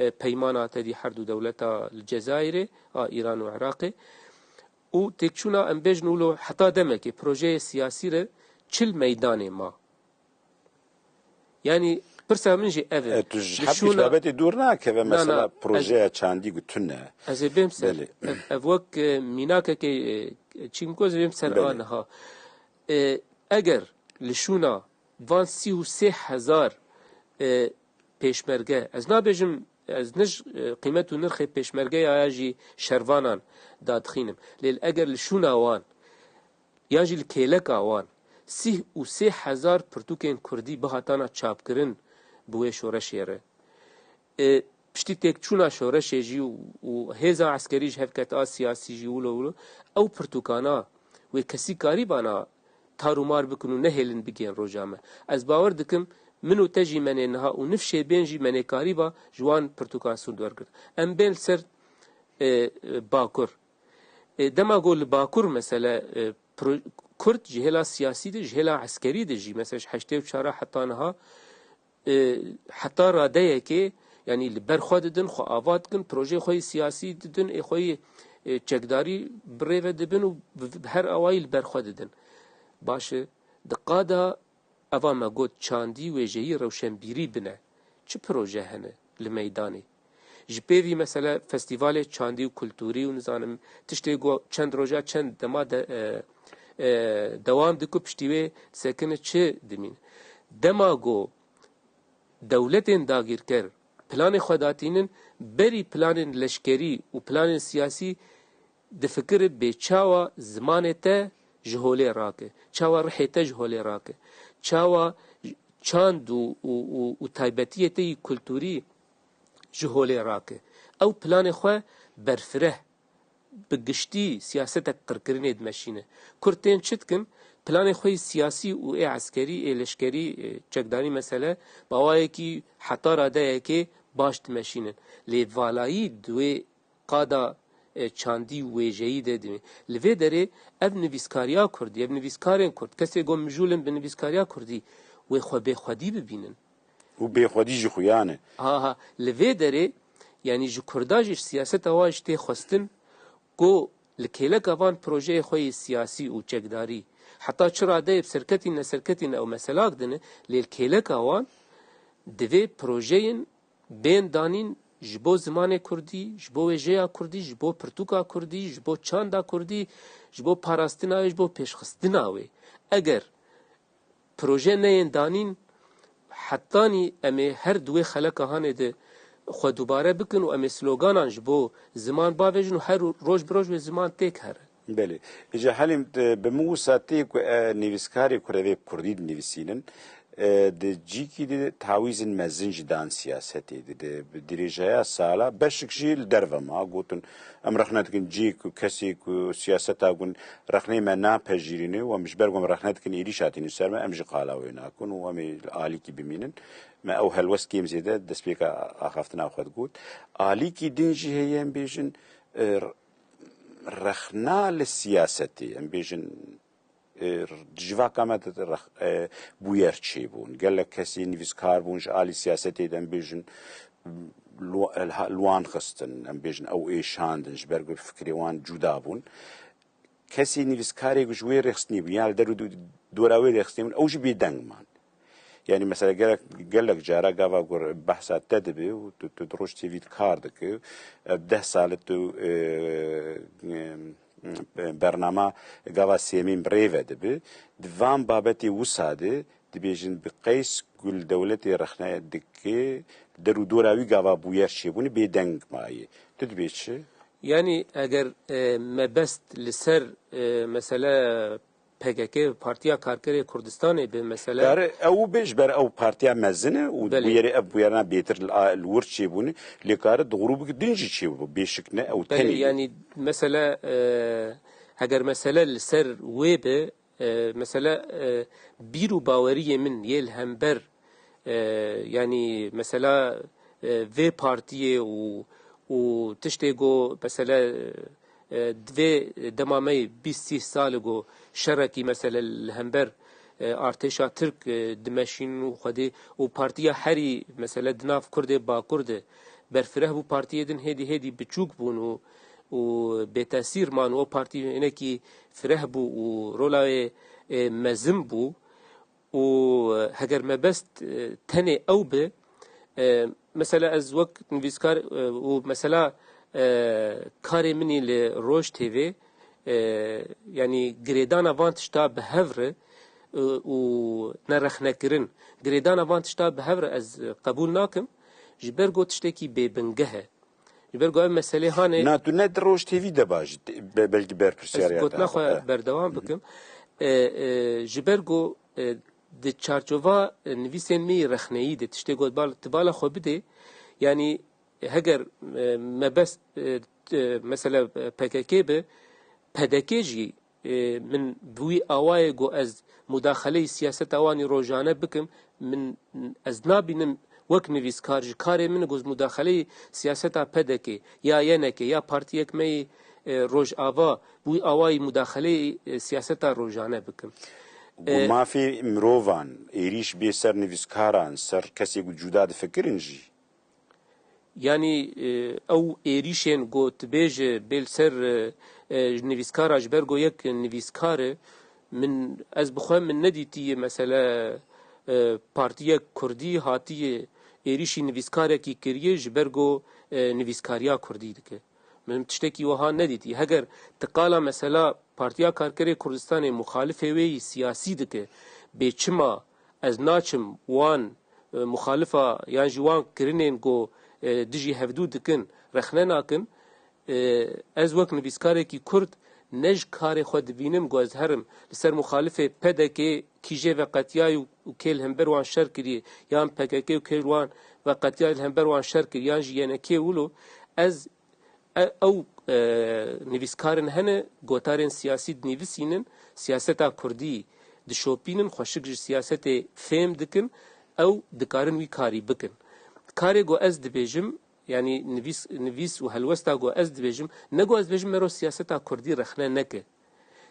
e, peymana tedî her du dewleta li Cezayirê, a Îran û Iraqê, û têkçûna, em bêjin wilo heta demekê projeyê siyasî re çil meydanê ma. Yanî pirsa min jî ev e. E, tu ji Li her şûna babetê dûr nakeve, Na, na, mesela ez projeya çandî ku tune. Ez ê bêm ser. Belê. Ev, ev wek, e, mînakekê, e, çîmko ez ê bêm ser Belê. a niha. E, eger li şûna van sî û sê hezar, e, pêşmerge, ez nabêjim, ez ne ji, e, qîmet û nirxê pêşmergeya ya jî şervanan dadixînim. Lê eger li şûna wan, yan jî li kêleka wan sîh û sê hezar pirtûkên kurdî bihatana çapkirin bi wê şoreşê re. E, piştî têkçûna şoreşê jî û, û hêza eskerî ji hev ket a siyasî jî wilo wilo, ew pirtûkana wê kesî karîbana tarûmar bikin û nehêlin bigihên roja me. Ez bawer dikim, min û te jî menê niha û nifşê bên jî menê karîba ji wan pirtûkan sûd wergirt. Em bên li ser, e, e, Bakur. E, dema ku li Bakur mesele, e, pro-, Kurd ji hêla siyasî de, ji hêla eskerî de jî, mesela ji heştê û çar heta niha, e, heta radeyekê Yanî li ber xwe didin, xwe ava dikin, projeyê xwe yê siyasî didin, ê xwe yê, e, çekdarî bi rê ve dibin û bi, bi her awayî li ber xwe didin. Baş e, di qada eva me got çandî, wêjeyî, rewşenbîrî bine. Çi proje hene li meydanê? Ji pêvî mesela festîvalê çandî û kulturî û nizanim tiştê ku çend roja çend dema de, e, e, dewam diku piştî wê sekine çi dimîn? Dema ku dewletên dagîrker planê xwe datînin, berî planên leşkerî û planên siyasî difikire bê çawa zimanê te ji holê rake, çawa rihê te ji holê rake, çawa çand û, û, û, û taybetiyê te yî kulturî ji holê rake. Ew planê xwe berfireh bi giştî siyasetek qirkirinê dimeşîne. Kurd tên çi dikin? Planê xwe yê siyasî û ê eskerî, ê leşkerî, ê çekdarî mesele, bi awayekî heta radeyekê baş dimeşînin. Lê valayî di wê qada, e, çandî û wêjeyî de dimî. Li vê derê ev nivîskariya kurdî, ev nivîskarên kurd, kesê ku mijûl in bi nivîskariya kurdî, wê xwe bêxwedî bibînin. Û bêxwedî jî xuya ne. Ha, ha. Li vê derê, yanî ji kurda jî, ji siyaseta wa jî tê xwestin ku li kêleka van projeyê xwe yê siyasî û çekdarî, heta çi radeyê bi serketîn neserketîn ew meselak din e, lê li kêleka wan divê projeyên bên danîn ji bo zimanê kurdî, ji bo wêjeya kurdî, ji bo pirtûka kurdî, ji bo çanda kurdî, ji bo parastina wê, ji bo pêşxistina wê. Eger proje neyên danîn, hetanî em ê her di wê xeleka hanê de xwe dubare bikin û em ê sloganan ji bo ziman bavêjin û her roj bi roj wê ziman têk here. Belê. Îca Helîm, e, bi min wisa tê ku, e, nivîskarê ku revê kurdî dinivîsînin, e, di cîkî de tawîzin mezin jî dan siyasetê de, de, bi dirêjaya sala, beşik jî li derve ma, gotin, em rexne dikin cî ku kesê ku siyaseta gun rexneyê me napejirîne û em ji ber ku em rexne dikin êrîş hatînin ser me, em jî qala wê nakin û em ê li alîkî bimînin. Me ew helwest kêm zêde destpêka axaftina xwe digot. Alîkî din jî heye, em bêjin, e, rexna li siyasetê, em bêjin, e, di civaka me de rex-, e, bûyer çêbûn. Gelek kesê nivîskar bûn ji alî siyasetê de, em bêjin, li wa-, li ha-, li wan xistin, em bêjin, ew êşandin, ji ber ku fikrê wan cuda bûn. Kesê nivîskarê ku ji wê rêxistinî bû, ya li der û du-, dora wê rêxistinî bûn, ew jî bêdeng man. Yanî mesela gelek, gelek cara gava ku behsa te dibe û tu, tu di Roj T V de kar dike, ev deh sal tu, e, e, bernama gava sêmîn bi rê ve dibe. Di van babetê wisa de dibêjin bi qeys ku li dewletê rexne dike, der û dora wî gava bûyer çêbûne bêdeng maye. Tu dibê çi? Yanî eger, e, mebest li ser, e, mesele P K K, Partiya Karkerê Kurdistanê bi mesele. Kare ew bê, ji ber ew partiya mezin e û Belê. bûyerê ev bûyerna bêtir li a-, li wir çêbûne, lê kare di grûbeke din jî çêbû, bêşik ne ew Belê, tenê ye. Yanî mesele, e, heger mesele li ser wê be, e, mesele, e, bîr û baweriyê min yê li hember, e, yanî mesela, e, vê partiyê û, û tiştê ku mesele, e, e, di vê dema me yê bîst sîh sal e ku şerekî mesele li hember, e, artêşa Tirk, e, dimeşînin û xwedê û partiya herî mesele di nav Kurdê Bakur de berfireh bû, partiyê din hêdî hêdî biçûk bûn û, û bêtesîr man û ew partî hinekî fireh bû û rola wê, e, mezin bû. Û, e, heger mebest, e, tenê ew be, e, mesela ez wek nivîskar, e, û mesela, e, karê min î li Roj T V, e, yanî girêdana van tişta bi hev re, e, û nerexnekirin, girêdana van tişta bi hev re ez qebûl nakim, ji ber ku tiştekî bêbingeh e. Ji ber ku ev meselê hanê. Na, tu ne di Roj T V de ba jî, be-, belkî berpirsiyar Ez ya gotina te. xwe Eh. berdewam bikim. E, e, ji ber ku, e, di çarçova, e, nivîsên me yî rexneyî de tiştê ku bal-, tu bala xwe bidê, yanî, e, heger, e, mebest, e, e, mesele, e, P K K be, P D K jî, e, min bi wî awayê ku ez mudaxeleyî siyaseta wan î rojane bikim, min, ez nabînim wek nivîskar ji karê min ku ez mudaxeleyî siyaseta P D K ya Y N K ya partiyek me yî, e, Rojava bi wî awayî mudaxeleyî, e, siyaseta rojane bikim. Ku E, mafê mirovan, êrîş bê ser nivîskaran, ser kesê ku cuda difikirin jî. Yanî, e, ew êrîşên ku tu bêje bê li ser, e, e, nivîskara ji ber ku yek nivîskar e, min, ez bi xwe min nedîtiye mesele, e, partiyek kurdî hatiye êrîşî nivîskarekî kiriye ji ber ku, e, nivîskariya kurdî dike. Min tiştekî wiha nedîtiye. Heger ti qala mesela Partiya Karkerê Kurdistanê muxalifê wê yî siyasî dike, bê çima ez naçim wan, e, muxalifa yan jî wan kirinên ku, e, dijî hevdû dikin, rexne nakin, e, ez wek nivîskarekî Kurd ne ji karê xwe dibînim ku ez herim li ser muxalifê P D K kî jê veqetiyayî û, û kê li hember wan şer kiriye, yan P K K û kê li wan veqetiyayî li hember wan şer kir, yan jî Y N K wilo, ez E, ew, e, nivîskarin hene, gotarên siyasî dinivîsînin, siyaseta kurdî dişopînin, xweşik ji siyasetê fêm dikin, ew dikarin wî karî bikin. Karê ku ez dibêjim, yanî nivîs, nivîs û helwesta ku ez dibêjim, ne ku ez dibêjim mero siyaseta kurdî rexne neke.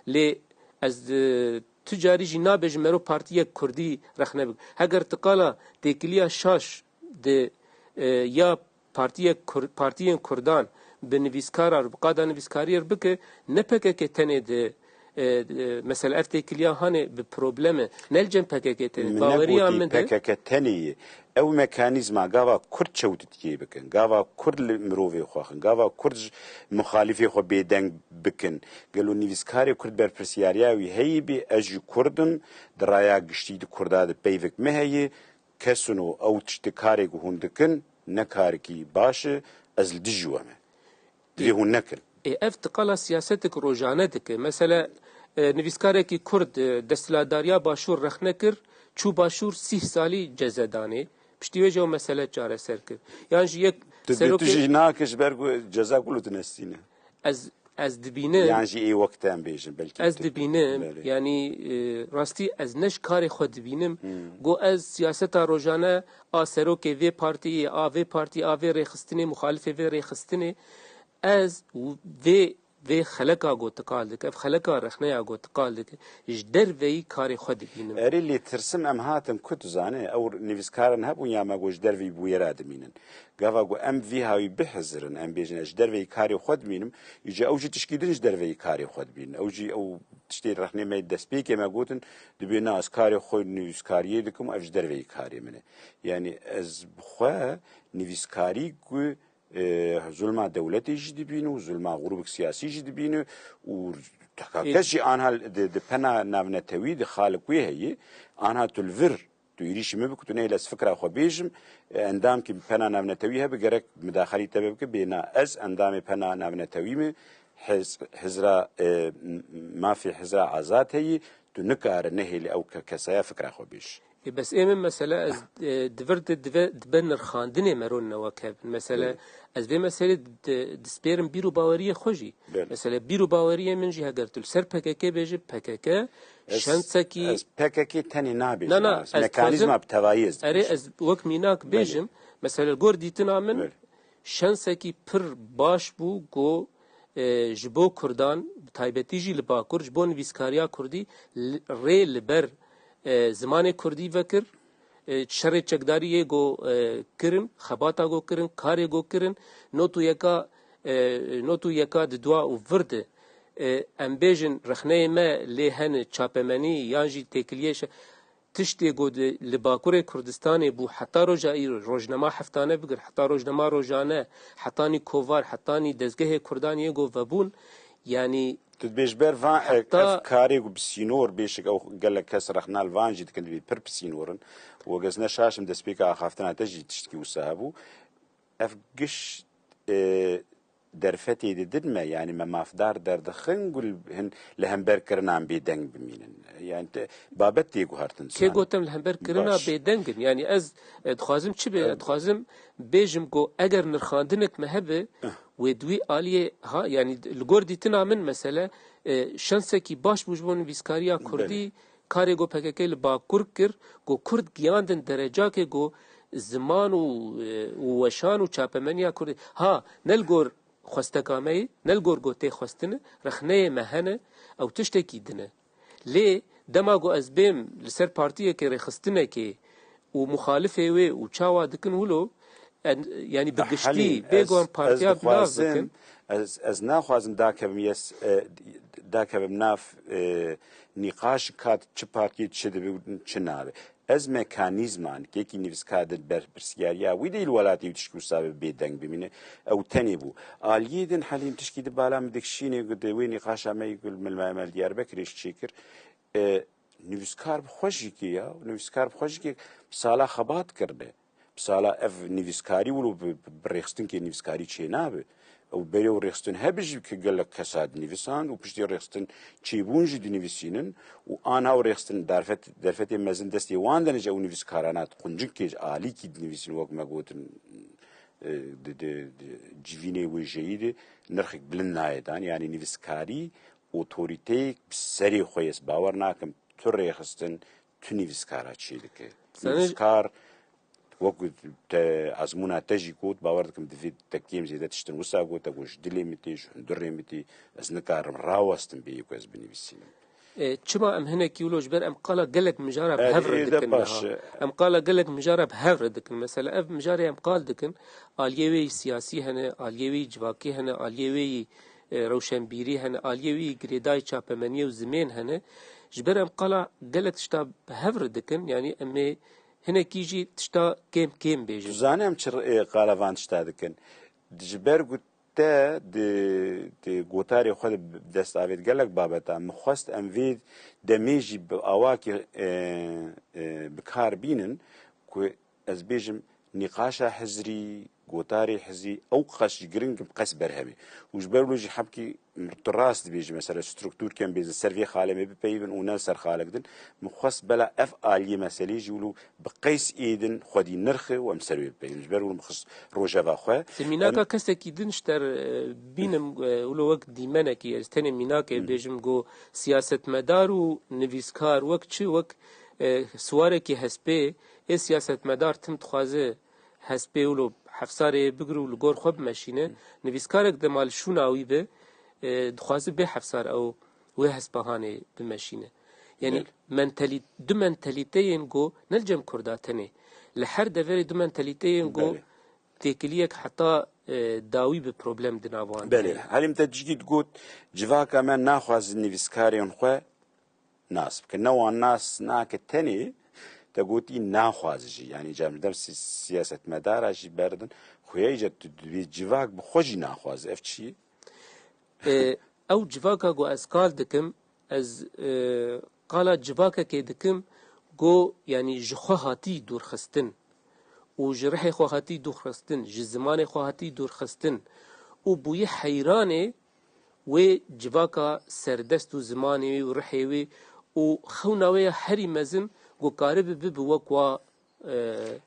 Lê ez, e, tu carî jî nabêjim mero partiyek kurdî rexne bik. Heger tu qala têkiliya şaş di, e, ya partiyek Kur-, partiyên kurdan bi nivîskara re, bi qada nivîskariyê re bike, ne P K K tenê di, e, e, mesela ev têkiliya hanê bi problem e. Ne li cem P K K tenê. Min baweriya negotî min de P K K tenê ye. Ew mekanîzma gava Kurd çewtitiyê bikin, gava Kurd li mirovê xwe xin, gava Kurd ji muxalîfê xwe bêdeng bikin. Gelo nivîskarê Kurd berpirsiyariya wî heyî bî, ez jî Kurd im, di raya giştî di Kurda de peyvek me heye, kesino ew tiştê karê ku hûn dikin, ne karekî baş e, ez li dijî we me. Divê hûn nekin. Ê, ev tiqala siyasetik rojane dike. Mesela, e, nivîskarekî Kurd, e, desthilatdariya Başûr rexne kir, çû Başûr sîh salî ceze danê. Piştî wê jî ew mesele çareser kir. Yan jî yek Tu bê tu serokê jî nake ji ber ku ceza ku li tu nestîne. Ez, ez dibînim. Yan jî ê wek te em bêjin, belkî Ez tu dibînim, Belê. yanî, e, rastî ez ne ji karê xwe dibînim. Hmm. Go ez siyaseta rojane a serokê vê partiyê, a vê partiyê, a vê rêxistinê, muxalifê vê rêxistinê, ez w-, vê, vê xeleka go tiqal dike, ev xeleka rexneya go tiqal dike, ji derveyî karê xwe dibînim. Erê lê tirsim em hatin ku tu zane, ew nivîskarin hebûn ya me go ji derveyî bûyera dimînin. Gava ku em vî hawî bihizirin, em bêjin, ez ji derveyî karê xwe dimînim, îca ew jî tişkî din ji derveyî karê xwe dimînin. Ew jî ew tiştê rexnê me destpêkê me gotin, dibê na ez karê xwe nivîskariyê dikim û ev ji derveyî karê min e. Yanî ez bi xwe nivîskarî ku, e, zulma dewletê jî dibînim û zulma grûbek siyasî jî dibînim û taka Ê- kes jî anha di, di pena navnetewî di xalik wê heye, anha tu li vir Tu êrîşî min bikî, tu nehêle ez fikra xwe bêjim, endamkî pena navnetewî hebe, gerek midaxalî te bike, bê na ez endamê pena navnetewî me, hiz-, hizra, e, m-, mafê hizra azad heyî, tu nikare nehêlî ew ke-, kesaya fikra xwe bêj. Ê, bes ê min mesele ez, e, di vir de dibe, dibe nirxandinê me ron newek hebin. Mesele Belê. ez vê meselê di-, dispêrim bîr û baweriyê xwe jî. Belê. Mesele bîr û baweriyê min jî heger tu li ser P K K bêjî, P K K Ez, şensekî ez P K K tenê nabêjim, Na, na, ez ez mekanîzma dixwazim, bi tevayî ez erê, dibêjim. ez wek mînak Belê. bêjim, mesela li gor dîtina min Belê. şensekî pir baş bû ku, e, ji bo Kurdan, bi taybetî jî li Bakur, ji bo nivîskariya Kurdî li, rê li ber, e, zimanê Kurdî vekir, e, şerê çekdariyê go, e, kirin, xebata go kirin, karê go kirin, not û yeka, e, not û yeka di dua û vir de, e, em bêjin rexneyê me lê hene çapemenî yan jî têkiliyê şe-, tiştê go di, li Bakurê Kurdistanê bû heta roja îro, rojnama heftane bigir, heta rojnama rojane, hetanî kovar, hetanî dezgehê Kurdan yê go vebûn, yanî Tu dibêj ber van, e, Heta ev karê ku bi sînor bêşik ew gelek kes rexna li van jî dikin, dibê pir bi sînor in. Û ez ne şaş im destpêka axaftina te jî tiştkî wisa hebû. Ev giş, e, derfetê didin me, yanî me mafdar derdixin ku li hin-, li hember kirinan bêdeng bimînin. Yanî te, babet tê guhertin Kê ziman. gotem li hember kirina Baş. bêdeng in? Yanî ez, e, dixwazim çi bê? Evet. Dixwazim bêjim ku eger nirxandinek me hebe, Eh. wê di wî aliyê ha, yanî li gor dîtina min mesele, e, şensekî baş bû ji bo nivîskariya Kurdî, Belê. karê ku P K K li Bakur kir, ku Kurd giyandin derecakê ku ziman û, e, û weşan û çapemeniya Kurdî. Ha, ne li gor xwesteka me yê, ne li gor ku tê xwestin, rexneyê me hene, ew tiştekî din e. Lê dema ku ez bêm li ser partiyekê rêxistinekê û muxalifê wê û çawa dikin wilo, en-, yanî bi giştî, bêguman partiya bi nav bikin. Ez, ez naxwazim dakevim yes, e, dakevim nav, e, nîqaş kat çi partiyê çi dibe û çi nabe. Ez mekanîzman, kekî nivîskar di berpirsiyariya wî de li welatê wî tişkî wisa bi bêdeng bimîne, ew tenê bû. Aliyê din Helîm tişkî di bala min dikişînê, got, wê nîqaşa me yê ku li Milmayê me li Diyarbekirê ji çêkir. E, nivîskar bi xwe jî kê ya, nivîskar bi xwe jî kê sala xebat kirine. Bi sala ev nivîskarî wilo bi, bi, bi rêxistinkê nivîskarî çênabe. Ew berê ew rêxistin hebe jî ki gelek kesa dinivîsand û piştî rêxistin çêbûn jî dinivîsînin û ana ew rêxistin derfet, derfetê mezin destê wan de ne ji ew nivîskarana quncikê ji alîkî dinivîsîn wek me gotin, e, di, di, di civînê wêjeyî de nirxek bilind nayê dan. Yanî nivîskarî otorîteyek bi serê xwe ye. Ez bawer nakim tu rêxistin, tu nivîskara çê dike. Nivîskar, wek te ezmûna te jî got, bawer dikim divê te kêm zêde tiştin wisa got, te got ji dilê min tê, ji hundirê min tê, ez nikarim rawestim bêyî ku ez binivîsînim. E, çima em hinekî wilo ji ber em qala gelek mijara bi hev re dikin niha. Em qala gelek mijara bi hev re dikin. Mesela ev mijarê em qal dikin, aliyê wê yî siyasî hene, aliyê wê yî civakî hene, aliyê wê yî, e, rewşenbîrî hene, aliyê wê yî girêdayî çapemeniyê û zimên hene. Ji ber em qala gelek tişta bi hev re dikin, yanî em ê hinekî jî tişta kêm kêm bêjin. Tu zanî em çi, e, qala van tişta dikin? Ji ber ku te di, di gotarê xwe de bi dest avêt gelek babeta. Min xwest em vê demê jî bi awakî, e, e, bi kar bînin ku ez bêjim nîqaşa hizrî, gotarê hizrî ew qas jî giring in, qas berhemê. Û ji ber wilo jî hemkî tu rast dibêjî, mesela struktur kem bêzin, ser vê xalê me bipeyivin û ne ser xalek din. Min xwest bela ev aliyê meselê jî wilo bi qeys êdin xwedî nirxe û em ser wê bipeyivin. Ji ber wilo min xist rojeva xwe. Di mînaka kesekî din ji te re, e, bînim, e, wilo wek dîmenekî, ez tenê mînakê bêjim, go siyasetmedar û nivîskar wek çi, wek, e, siwarekî hespê, ê siyasetmedar tim dixwaze hespê wilo hefsarê bigir û li gor xwe bimeşîne. Nivîskarek dema li şûna wî be, e, dixwaze bê hefsar ew wê hespahanê bimeşîne. Yanî mentalî-, du mentalîteyên go ne li cem Kurda tenê. Li her deverê du mentalîteyên go têkiliyek heta, e, dawî bi problem di nav wan de heye. Belê. Helîm te cîkî digot, civaka me naxwazin nivîskarên xwe nas bike. Ne wan nas nake tenê, te gotî naxwaze jî. Yanî cem dem si-, siyasetmedara jî berdin. Xuya îca tu divê civak bi xwe jî naxwaze. Ev çi ye? E, ew civaka ku ez qal dikim, ez, e, qala civakekê dikim ku, yanî ji xwe hatî dûrxistin û ji rihê xwe hatî dûrxistin, ji zimanê xwe hatî dûrxistin û bûyî heyranê wê civaka serdest û zimanê wê û rihê wê û xewna wê ya herî mezin ku karibe bibe wek wa, e,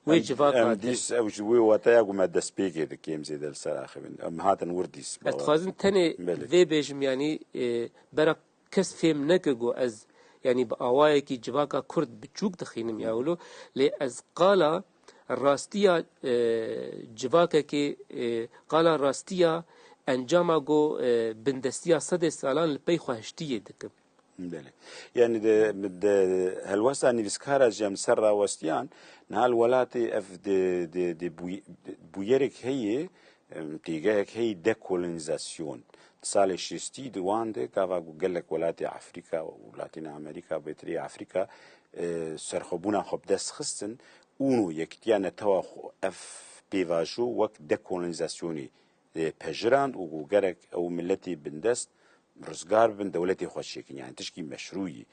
wê civaka din. Em dîs ew ji wê wateya ku me destpêkê dike, em zêde li ser axivin. Em hatin wir dîs. Ez dixwazim tenê vê bêjim, yanî, e, bera kes fêm neke ku ez, yanî bi awayekî civaka Kurd biçûk dixînim ya wilo, lê ez qala rastiya, e, civakekê, e, qala rastiya encama ku, e, bindestiya sedê salan li pey xwe hiştiyê dikim. Belê. Yanî de, de helwesta nivîskara jî em ser rawestiyan, niha li welatê ev de, de, de bûy-, bûyerek heye, em, têgehek heye dekolonîzasyon. Di salê şêstî di wan de gava ku gelek welatê Afrîka û Latîn Amerîka, bêtirî Afrîka, e, serxwebûna xwe bi dest xistin, UNO, Yekîtiya Netewa xwe, ev pêvajo wek dekolonîzasyonê, e, pejirand û ku gerek ew miletê bindest rizgar bibin, dewletê xwe çêkin. Yanî tişkî meşrû yî.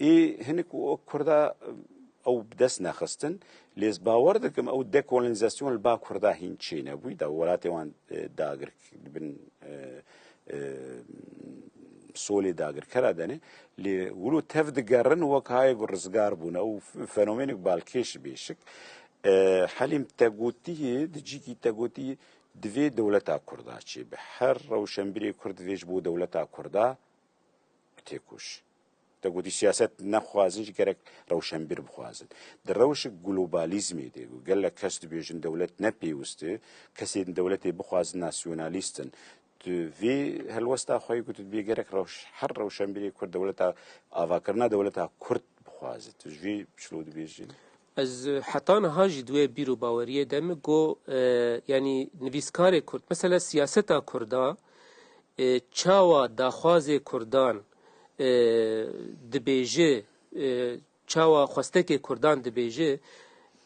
Ê hinek û Kurda, e, ew bi dest nexistin. Lê ez bawer dikim ew dekolonîzasyon li ba Kurda hîn çênebûyî. Da welatê wan, e, dagir bin, e, e, solê dagirkera de ne. Lê wilo tev digerin wek hayê ku rizgar bûne. Ew f-, fenomenek balkêş bêşik. E, Helîm te gotiyê, di cîkî te gotiyê, divê dewleta Kurda çêbe. Her rewşenbîrê Kurd divê ji bo dewleta Kurda têkoş. Te gotî siyaset nexwazin jî gerek rewşenbîr bixwazin. Di rewşek globalizmê de, gelek kes dibêjin dewlet ne pêwist e, kesên dewletê bixwazin nasyonalîst in. Tu vê helwesta xwe yê ku tu dibê gerek rewş-, her rewşenbîrê Kurd dewleta, avakirina dewleta Kurd bixwaze. Tu ji vê çilo dibêjî? Ez heta niha jî di wê bîr û baweriyê de me ku, e, yanî nivîskarê Kurd, mesela siyaseta Kurda, e, çawa daxwazê Kurdan, e, dibêje, e, çawa xwestekê Kurdan dibêje,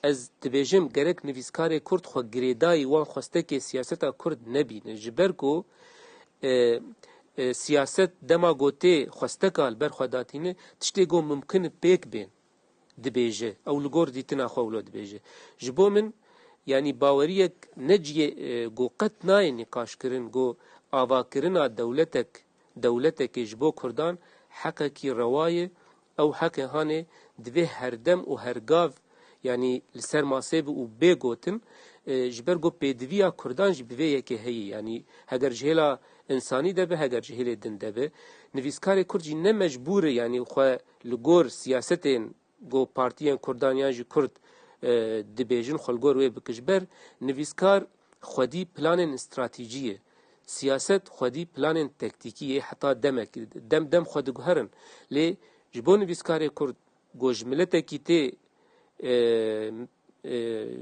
ez dibêjim gerek nivîskarê Kurd xwe girêdayî wan xwestekê siyaseta Kurd nebîne. Ji ber ku, e, e, siyaset dema ku tê xwesteka li ber xwe datîne, tiştê ku mimkin e pêk bên dibêje. Ew li gor dîtina xwe wilo dibêje. Ji bo min, yanî baweriyek ne cihê, e, ku qet nayê nîqaşkirin, ku avakirina dewletek, dewletekê ji bo Kurdan heqekî rewa ye. Ew heqê hanê divê her dem û her gav, yanî li ser masê be û bê gotin, e, ji ber ku pêdiviya Kurdan jî bi vê yekê heye. Yanî heger ji hêla însanî de be, heger ji hêlê din de be. Nivîskarê Kurd jî ne mecbûr e, yanî xwe li gor siyasetên ku partiyên Kurdan yan jî Kurd, e, dibêjin, xwe li gor wê bike. Ji ber nivîskar xwedî planên stratejî ye. Siyaset xwedî planên tektîkî yê heta demekî. Dem dem xwe diguherin. Lê ji bo nivîskarê Kurd ku ji miletekî tê, e, e,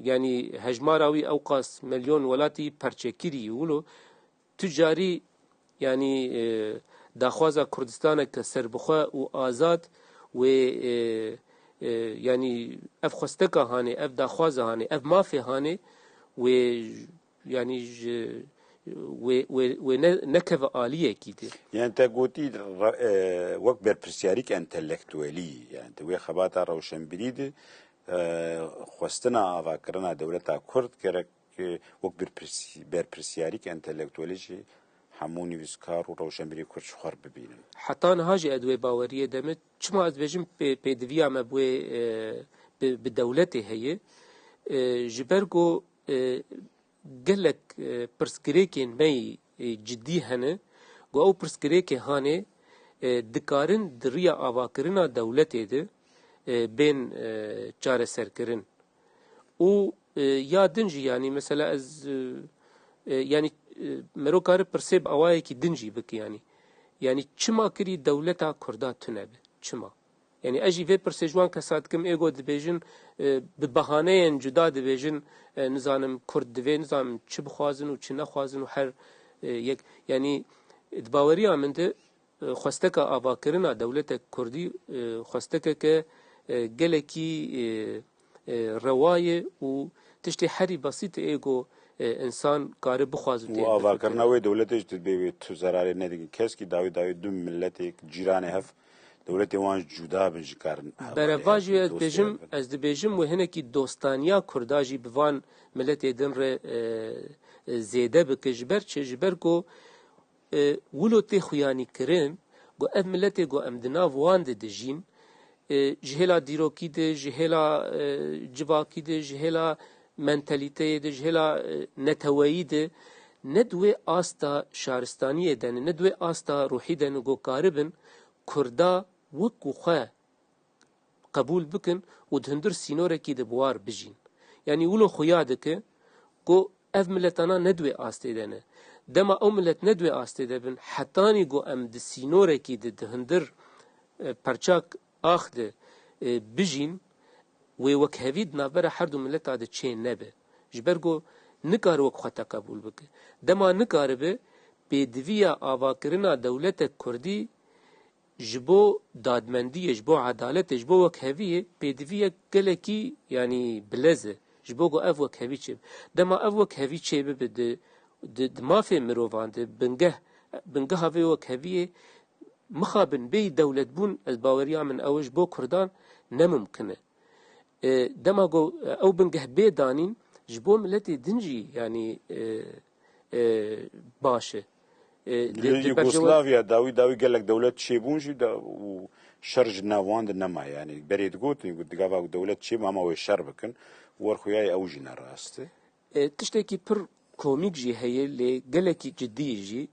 yanî hejmara wî ewqas milyon welatî perçekirî wilo, tu carî, yanî, e, daxwaza Kurdistaneke serbixwe û azad wê, e, e, yanî ev xwesteka hanê, ev daxwaza hanê, ev mafê hanê wê, yanî ji, wê, wê, wê ne, nekeve aliyekî de. Yani te gotî re-, e, wek berpirsiyarîk entelektuelî, yani te wê xebata rewşenbîrî de, e, xwestina avakirina dewleta Kurd gerek, e, wek berpirsî-, berpirsiyarîk entelektuelî jî hemû nivîskar û rewşenbîrê Kurd ji xwe re bibînin. Heta niha jî ez wê baweriyê de me. Çima ez dibêjim pê-, pêdiviya me bi wê, e, bi, bi dewletê heye? E, ji ber ku, e, gelek, e, pirsgirêkên me yî, e, cidî hene, ku ew pirsgirêkê hanê, e, dikarin di riya avakirina dewletê de, e, bên, e, çareserkirin. Û, e, ya din jî, yanî mesela ez, e, e, yanî, e, mero kare pirsê bi awayekî din jî bike, yanî. Yanî çima kirî dewleta Kurda tune be? Çima? Yanî ez jî vê pirsê ji wan kesa dikim, ê ku dibêjin, e, bi behaneyên cuda dibêjin, e, nizanim Kurd divê, nizanim çi bixwazin û çi nexwazin û her, e, yek, yanî di baweriya min de, e, xwesteka avakirina dewletek Kurdî, e, xwestekeke, e, gelekî, e, e, rewa ye û tiştê herî besît ê ku, e, însan kare bixwaz û tê bifitire. Û avakirina wê dewletê jî tu dibê wê tu zerarê nedikî keskî, dawî dawî du miletê cîranê hev dewletê wan cuda bin jî karin hevalê hev bin, dostê hev bin. Berevajî ez dibêjim, ez dibêjim wê hinekî dostaniya Kurda jî bi van miletê din re, e, e, zêde bike. Ji ber çi? Ji ber ku, e, wilo tê xuyanîkirin ku ev miletê ku em di nav wan de dijîn, e, ji hêla dîrokî de, ji hêla, e, civakî de, ji hêla mentalîteyê de, ji hêla, e, neteweyî de, ne di wê asta şaristaniyê de ne, ne di wê asta ruhî de ne ku karibin Kurda wek ku xwe qebûl bikin û di hundir sînorekî de bi war bijîn. Yanî wilo xuya dike ku ev miletana ne di wê astê de ne. Dema ew milet ne di wê astê de bin, hetanî ku em di sînorekî de, di hundir, e, perçak ax de, e, bijîn, wê wekhevî di navbera her du mileta de çê nebe. Ji ber ku nikare wek xwe te qebûl bike. Dema nikaribe, pêdiviya avakirina dewletek Kurdî ji bo dadmendiyê, ji bo edaletê, ji bo wekheviyê pêdiviyek gelekî, yanî bilez e. Ji bo ku ev wekhevî çêbe. Dema ev wekhevî çêbibe di, di, di mafê mirovan de, bingeh, bingeha vê wekheviyê mixabin bêyî dewletbûn, ez baweriya min ew e, ji bo Kurdan ne mimkin e. E, dema ku, e, ew bingeh bê danîn, ji bo miletê din jî, yanî, e, e, baş e. E, di, Li di berjewend- Yugoslavya dawî dawî gelek dewlet çêbûn jî da, û şer ji nav wan de nema. Yanî berê digotin ku digava ku dewlet çêbû, hema wê şer bikin. Werxuyayê ew jî ne rast e. E, tiştekî pir komîk jî heye, lê gelekî cidî jî.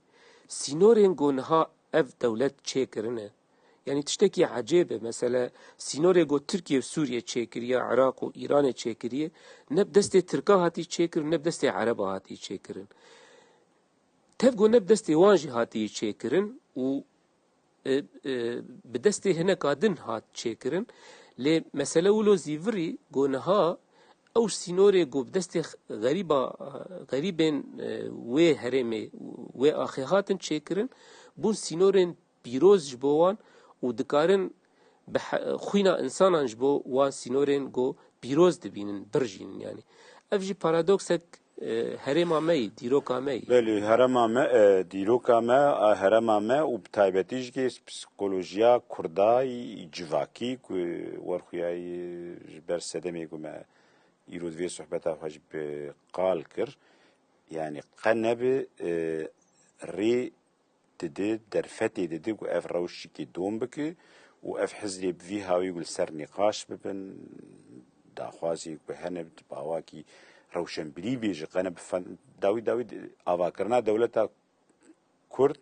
Sînorên ku niha ev dewlet çêkirine, yanî tiştekî ecêb e. Mesela, sînorê ku Tirkiye û Sûriye çêkiriye, Iraq û Îranê çêkiriye, ne bi destê Tirka hatî çêkirin, ne bi destê Ereba hatî çêkirin. Tev ku ne bi destê wan jî hatiye çêkirin û, e, e, bi destê hineka din hat çêkirin. Lê mesele wilo zîvirî ku niha ew sînorê ku bi destê x-, xerîba, xerîbên, e, wê herêmê, wê axê hatin çêkirin, bûn sînorên pîroz ji bo wan û dikarin bi he-, xwîna însanan ji bo wan sînorên ku pîroz dibînin, birjînin yanî. Ev jî paradoksek, e, herêma me yî, dîroka me yî. Belê, herêma me, e, dîroka me, e, herêma me û bi taybetî jî psikolojiya Kurda yî civakî ku werxuyayî ji ber sedemê ku me îro di vê sohbeta xwe jî bi qal kir. Yanî qe nebi, e, rê didi, derfetê didi ku ev rewşikê dom bike û ev hizrê bi vî hawî ku li ser nîqaş bibin, daxwazê ku hene bi awakî rewşenbîrî bê jî qene bi fen-, dawî dawî avakirina dewleta Kurd,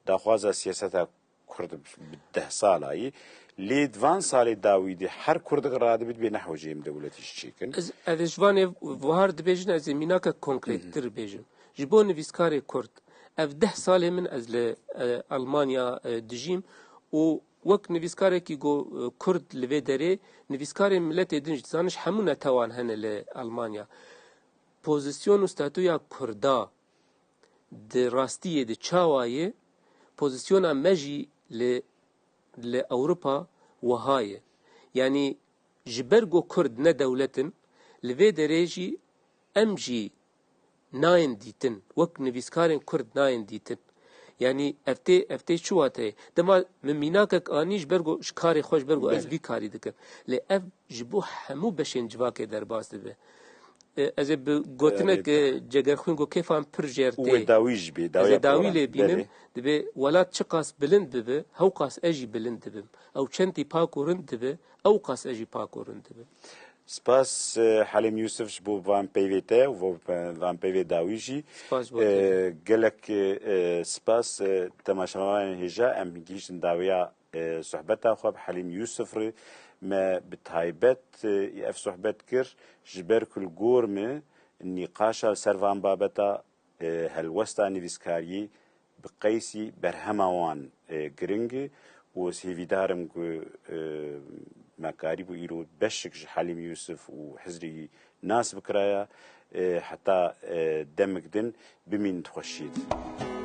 daxwaza siyaseta Kurd bi deh sala yî. Lê di van salê dawî de her Kurdek radibe dibê nehewce em dewletî ji çêkin. Ez, ev ji van ê wahar dibêjin, ez ê mînake konkrettir bêjim. Ji bo nivîskarê Kurd, ev deh salê min ez li, e, Almanya, e, dijîm û wek nivîskarekî ku, e, Kurd li vê derê, nivîskarên miletê din jî dizanî ji hemû netewan hene li Almanya. Pozîsyon û statuya Kurda di rastiyê de çawa ye, pozîsyona me jî li, li Ewropa wiha ye. Yanî ji ber ku Kurd ne dewlet in, li vê derê jî em jî nayên dîtin, wek nivîskarên Kurd nayên dîtin. Yanî ev tê, ev tê çi wateyê? Dema min mînakek anî ji ber ku ji karê xwe, ji ber ku ez Belê. vî karî dikim. Lê ev ji bo hemû beşên civakê derbas dibe. E, ez ê bi gotinek, Belê. e, cegerxwîn ku kêfan pir jêr Û tê. wê dawî jî bê, Ez dawiya ê dawî program. lê bînim, Belê. dibê welat çiqas bilind bibe, hewqas ez jî bilind dibim. Ew çendî pak û rind dibe, ewqas ez jî pak û rind dibim. Spas, e, Helîm Yûsif ji bo van peyvê te û bo pe-, van peyvê dawî jî. Spas ji bo te. E, gelek, e, spas, e, temaşevanên hêja, em gihîştin dawiya, e, sohbeta xwe bi Helîm Yûsif re. Me bi taybet, e, ev sohbet kir, ji ber ku li gor me nîqaşa li ser van babeta, e, helwesta nivîskariyê bi qeysî berhema wan, e, giring e û ez hêvîdar im ku, e, me karîbû îro beşek ji Helîm Yûsif û hizrê wî nas bikiraya, e, heta, e, demik din bimînin di xweşiyê de.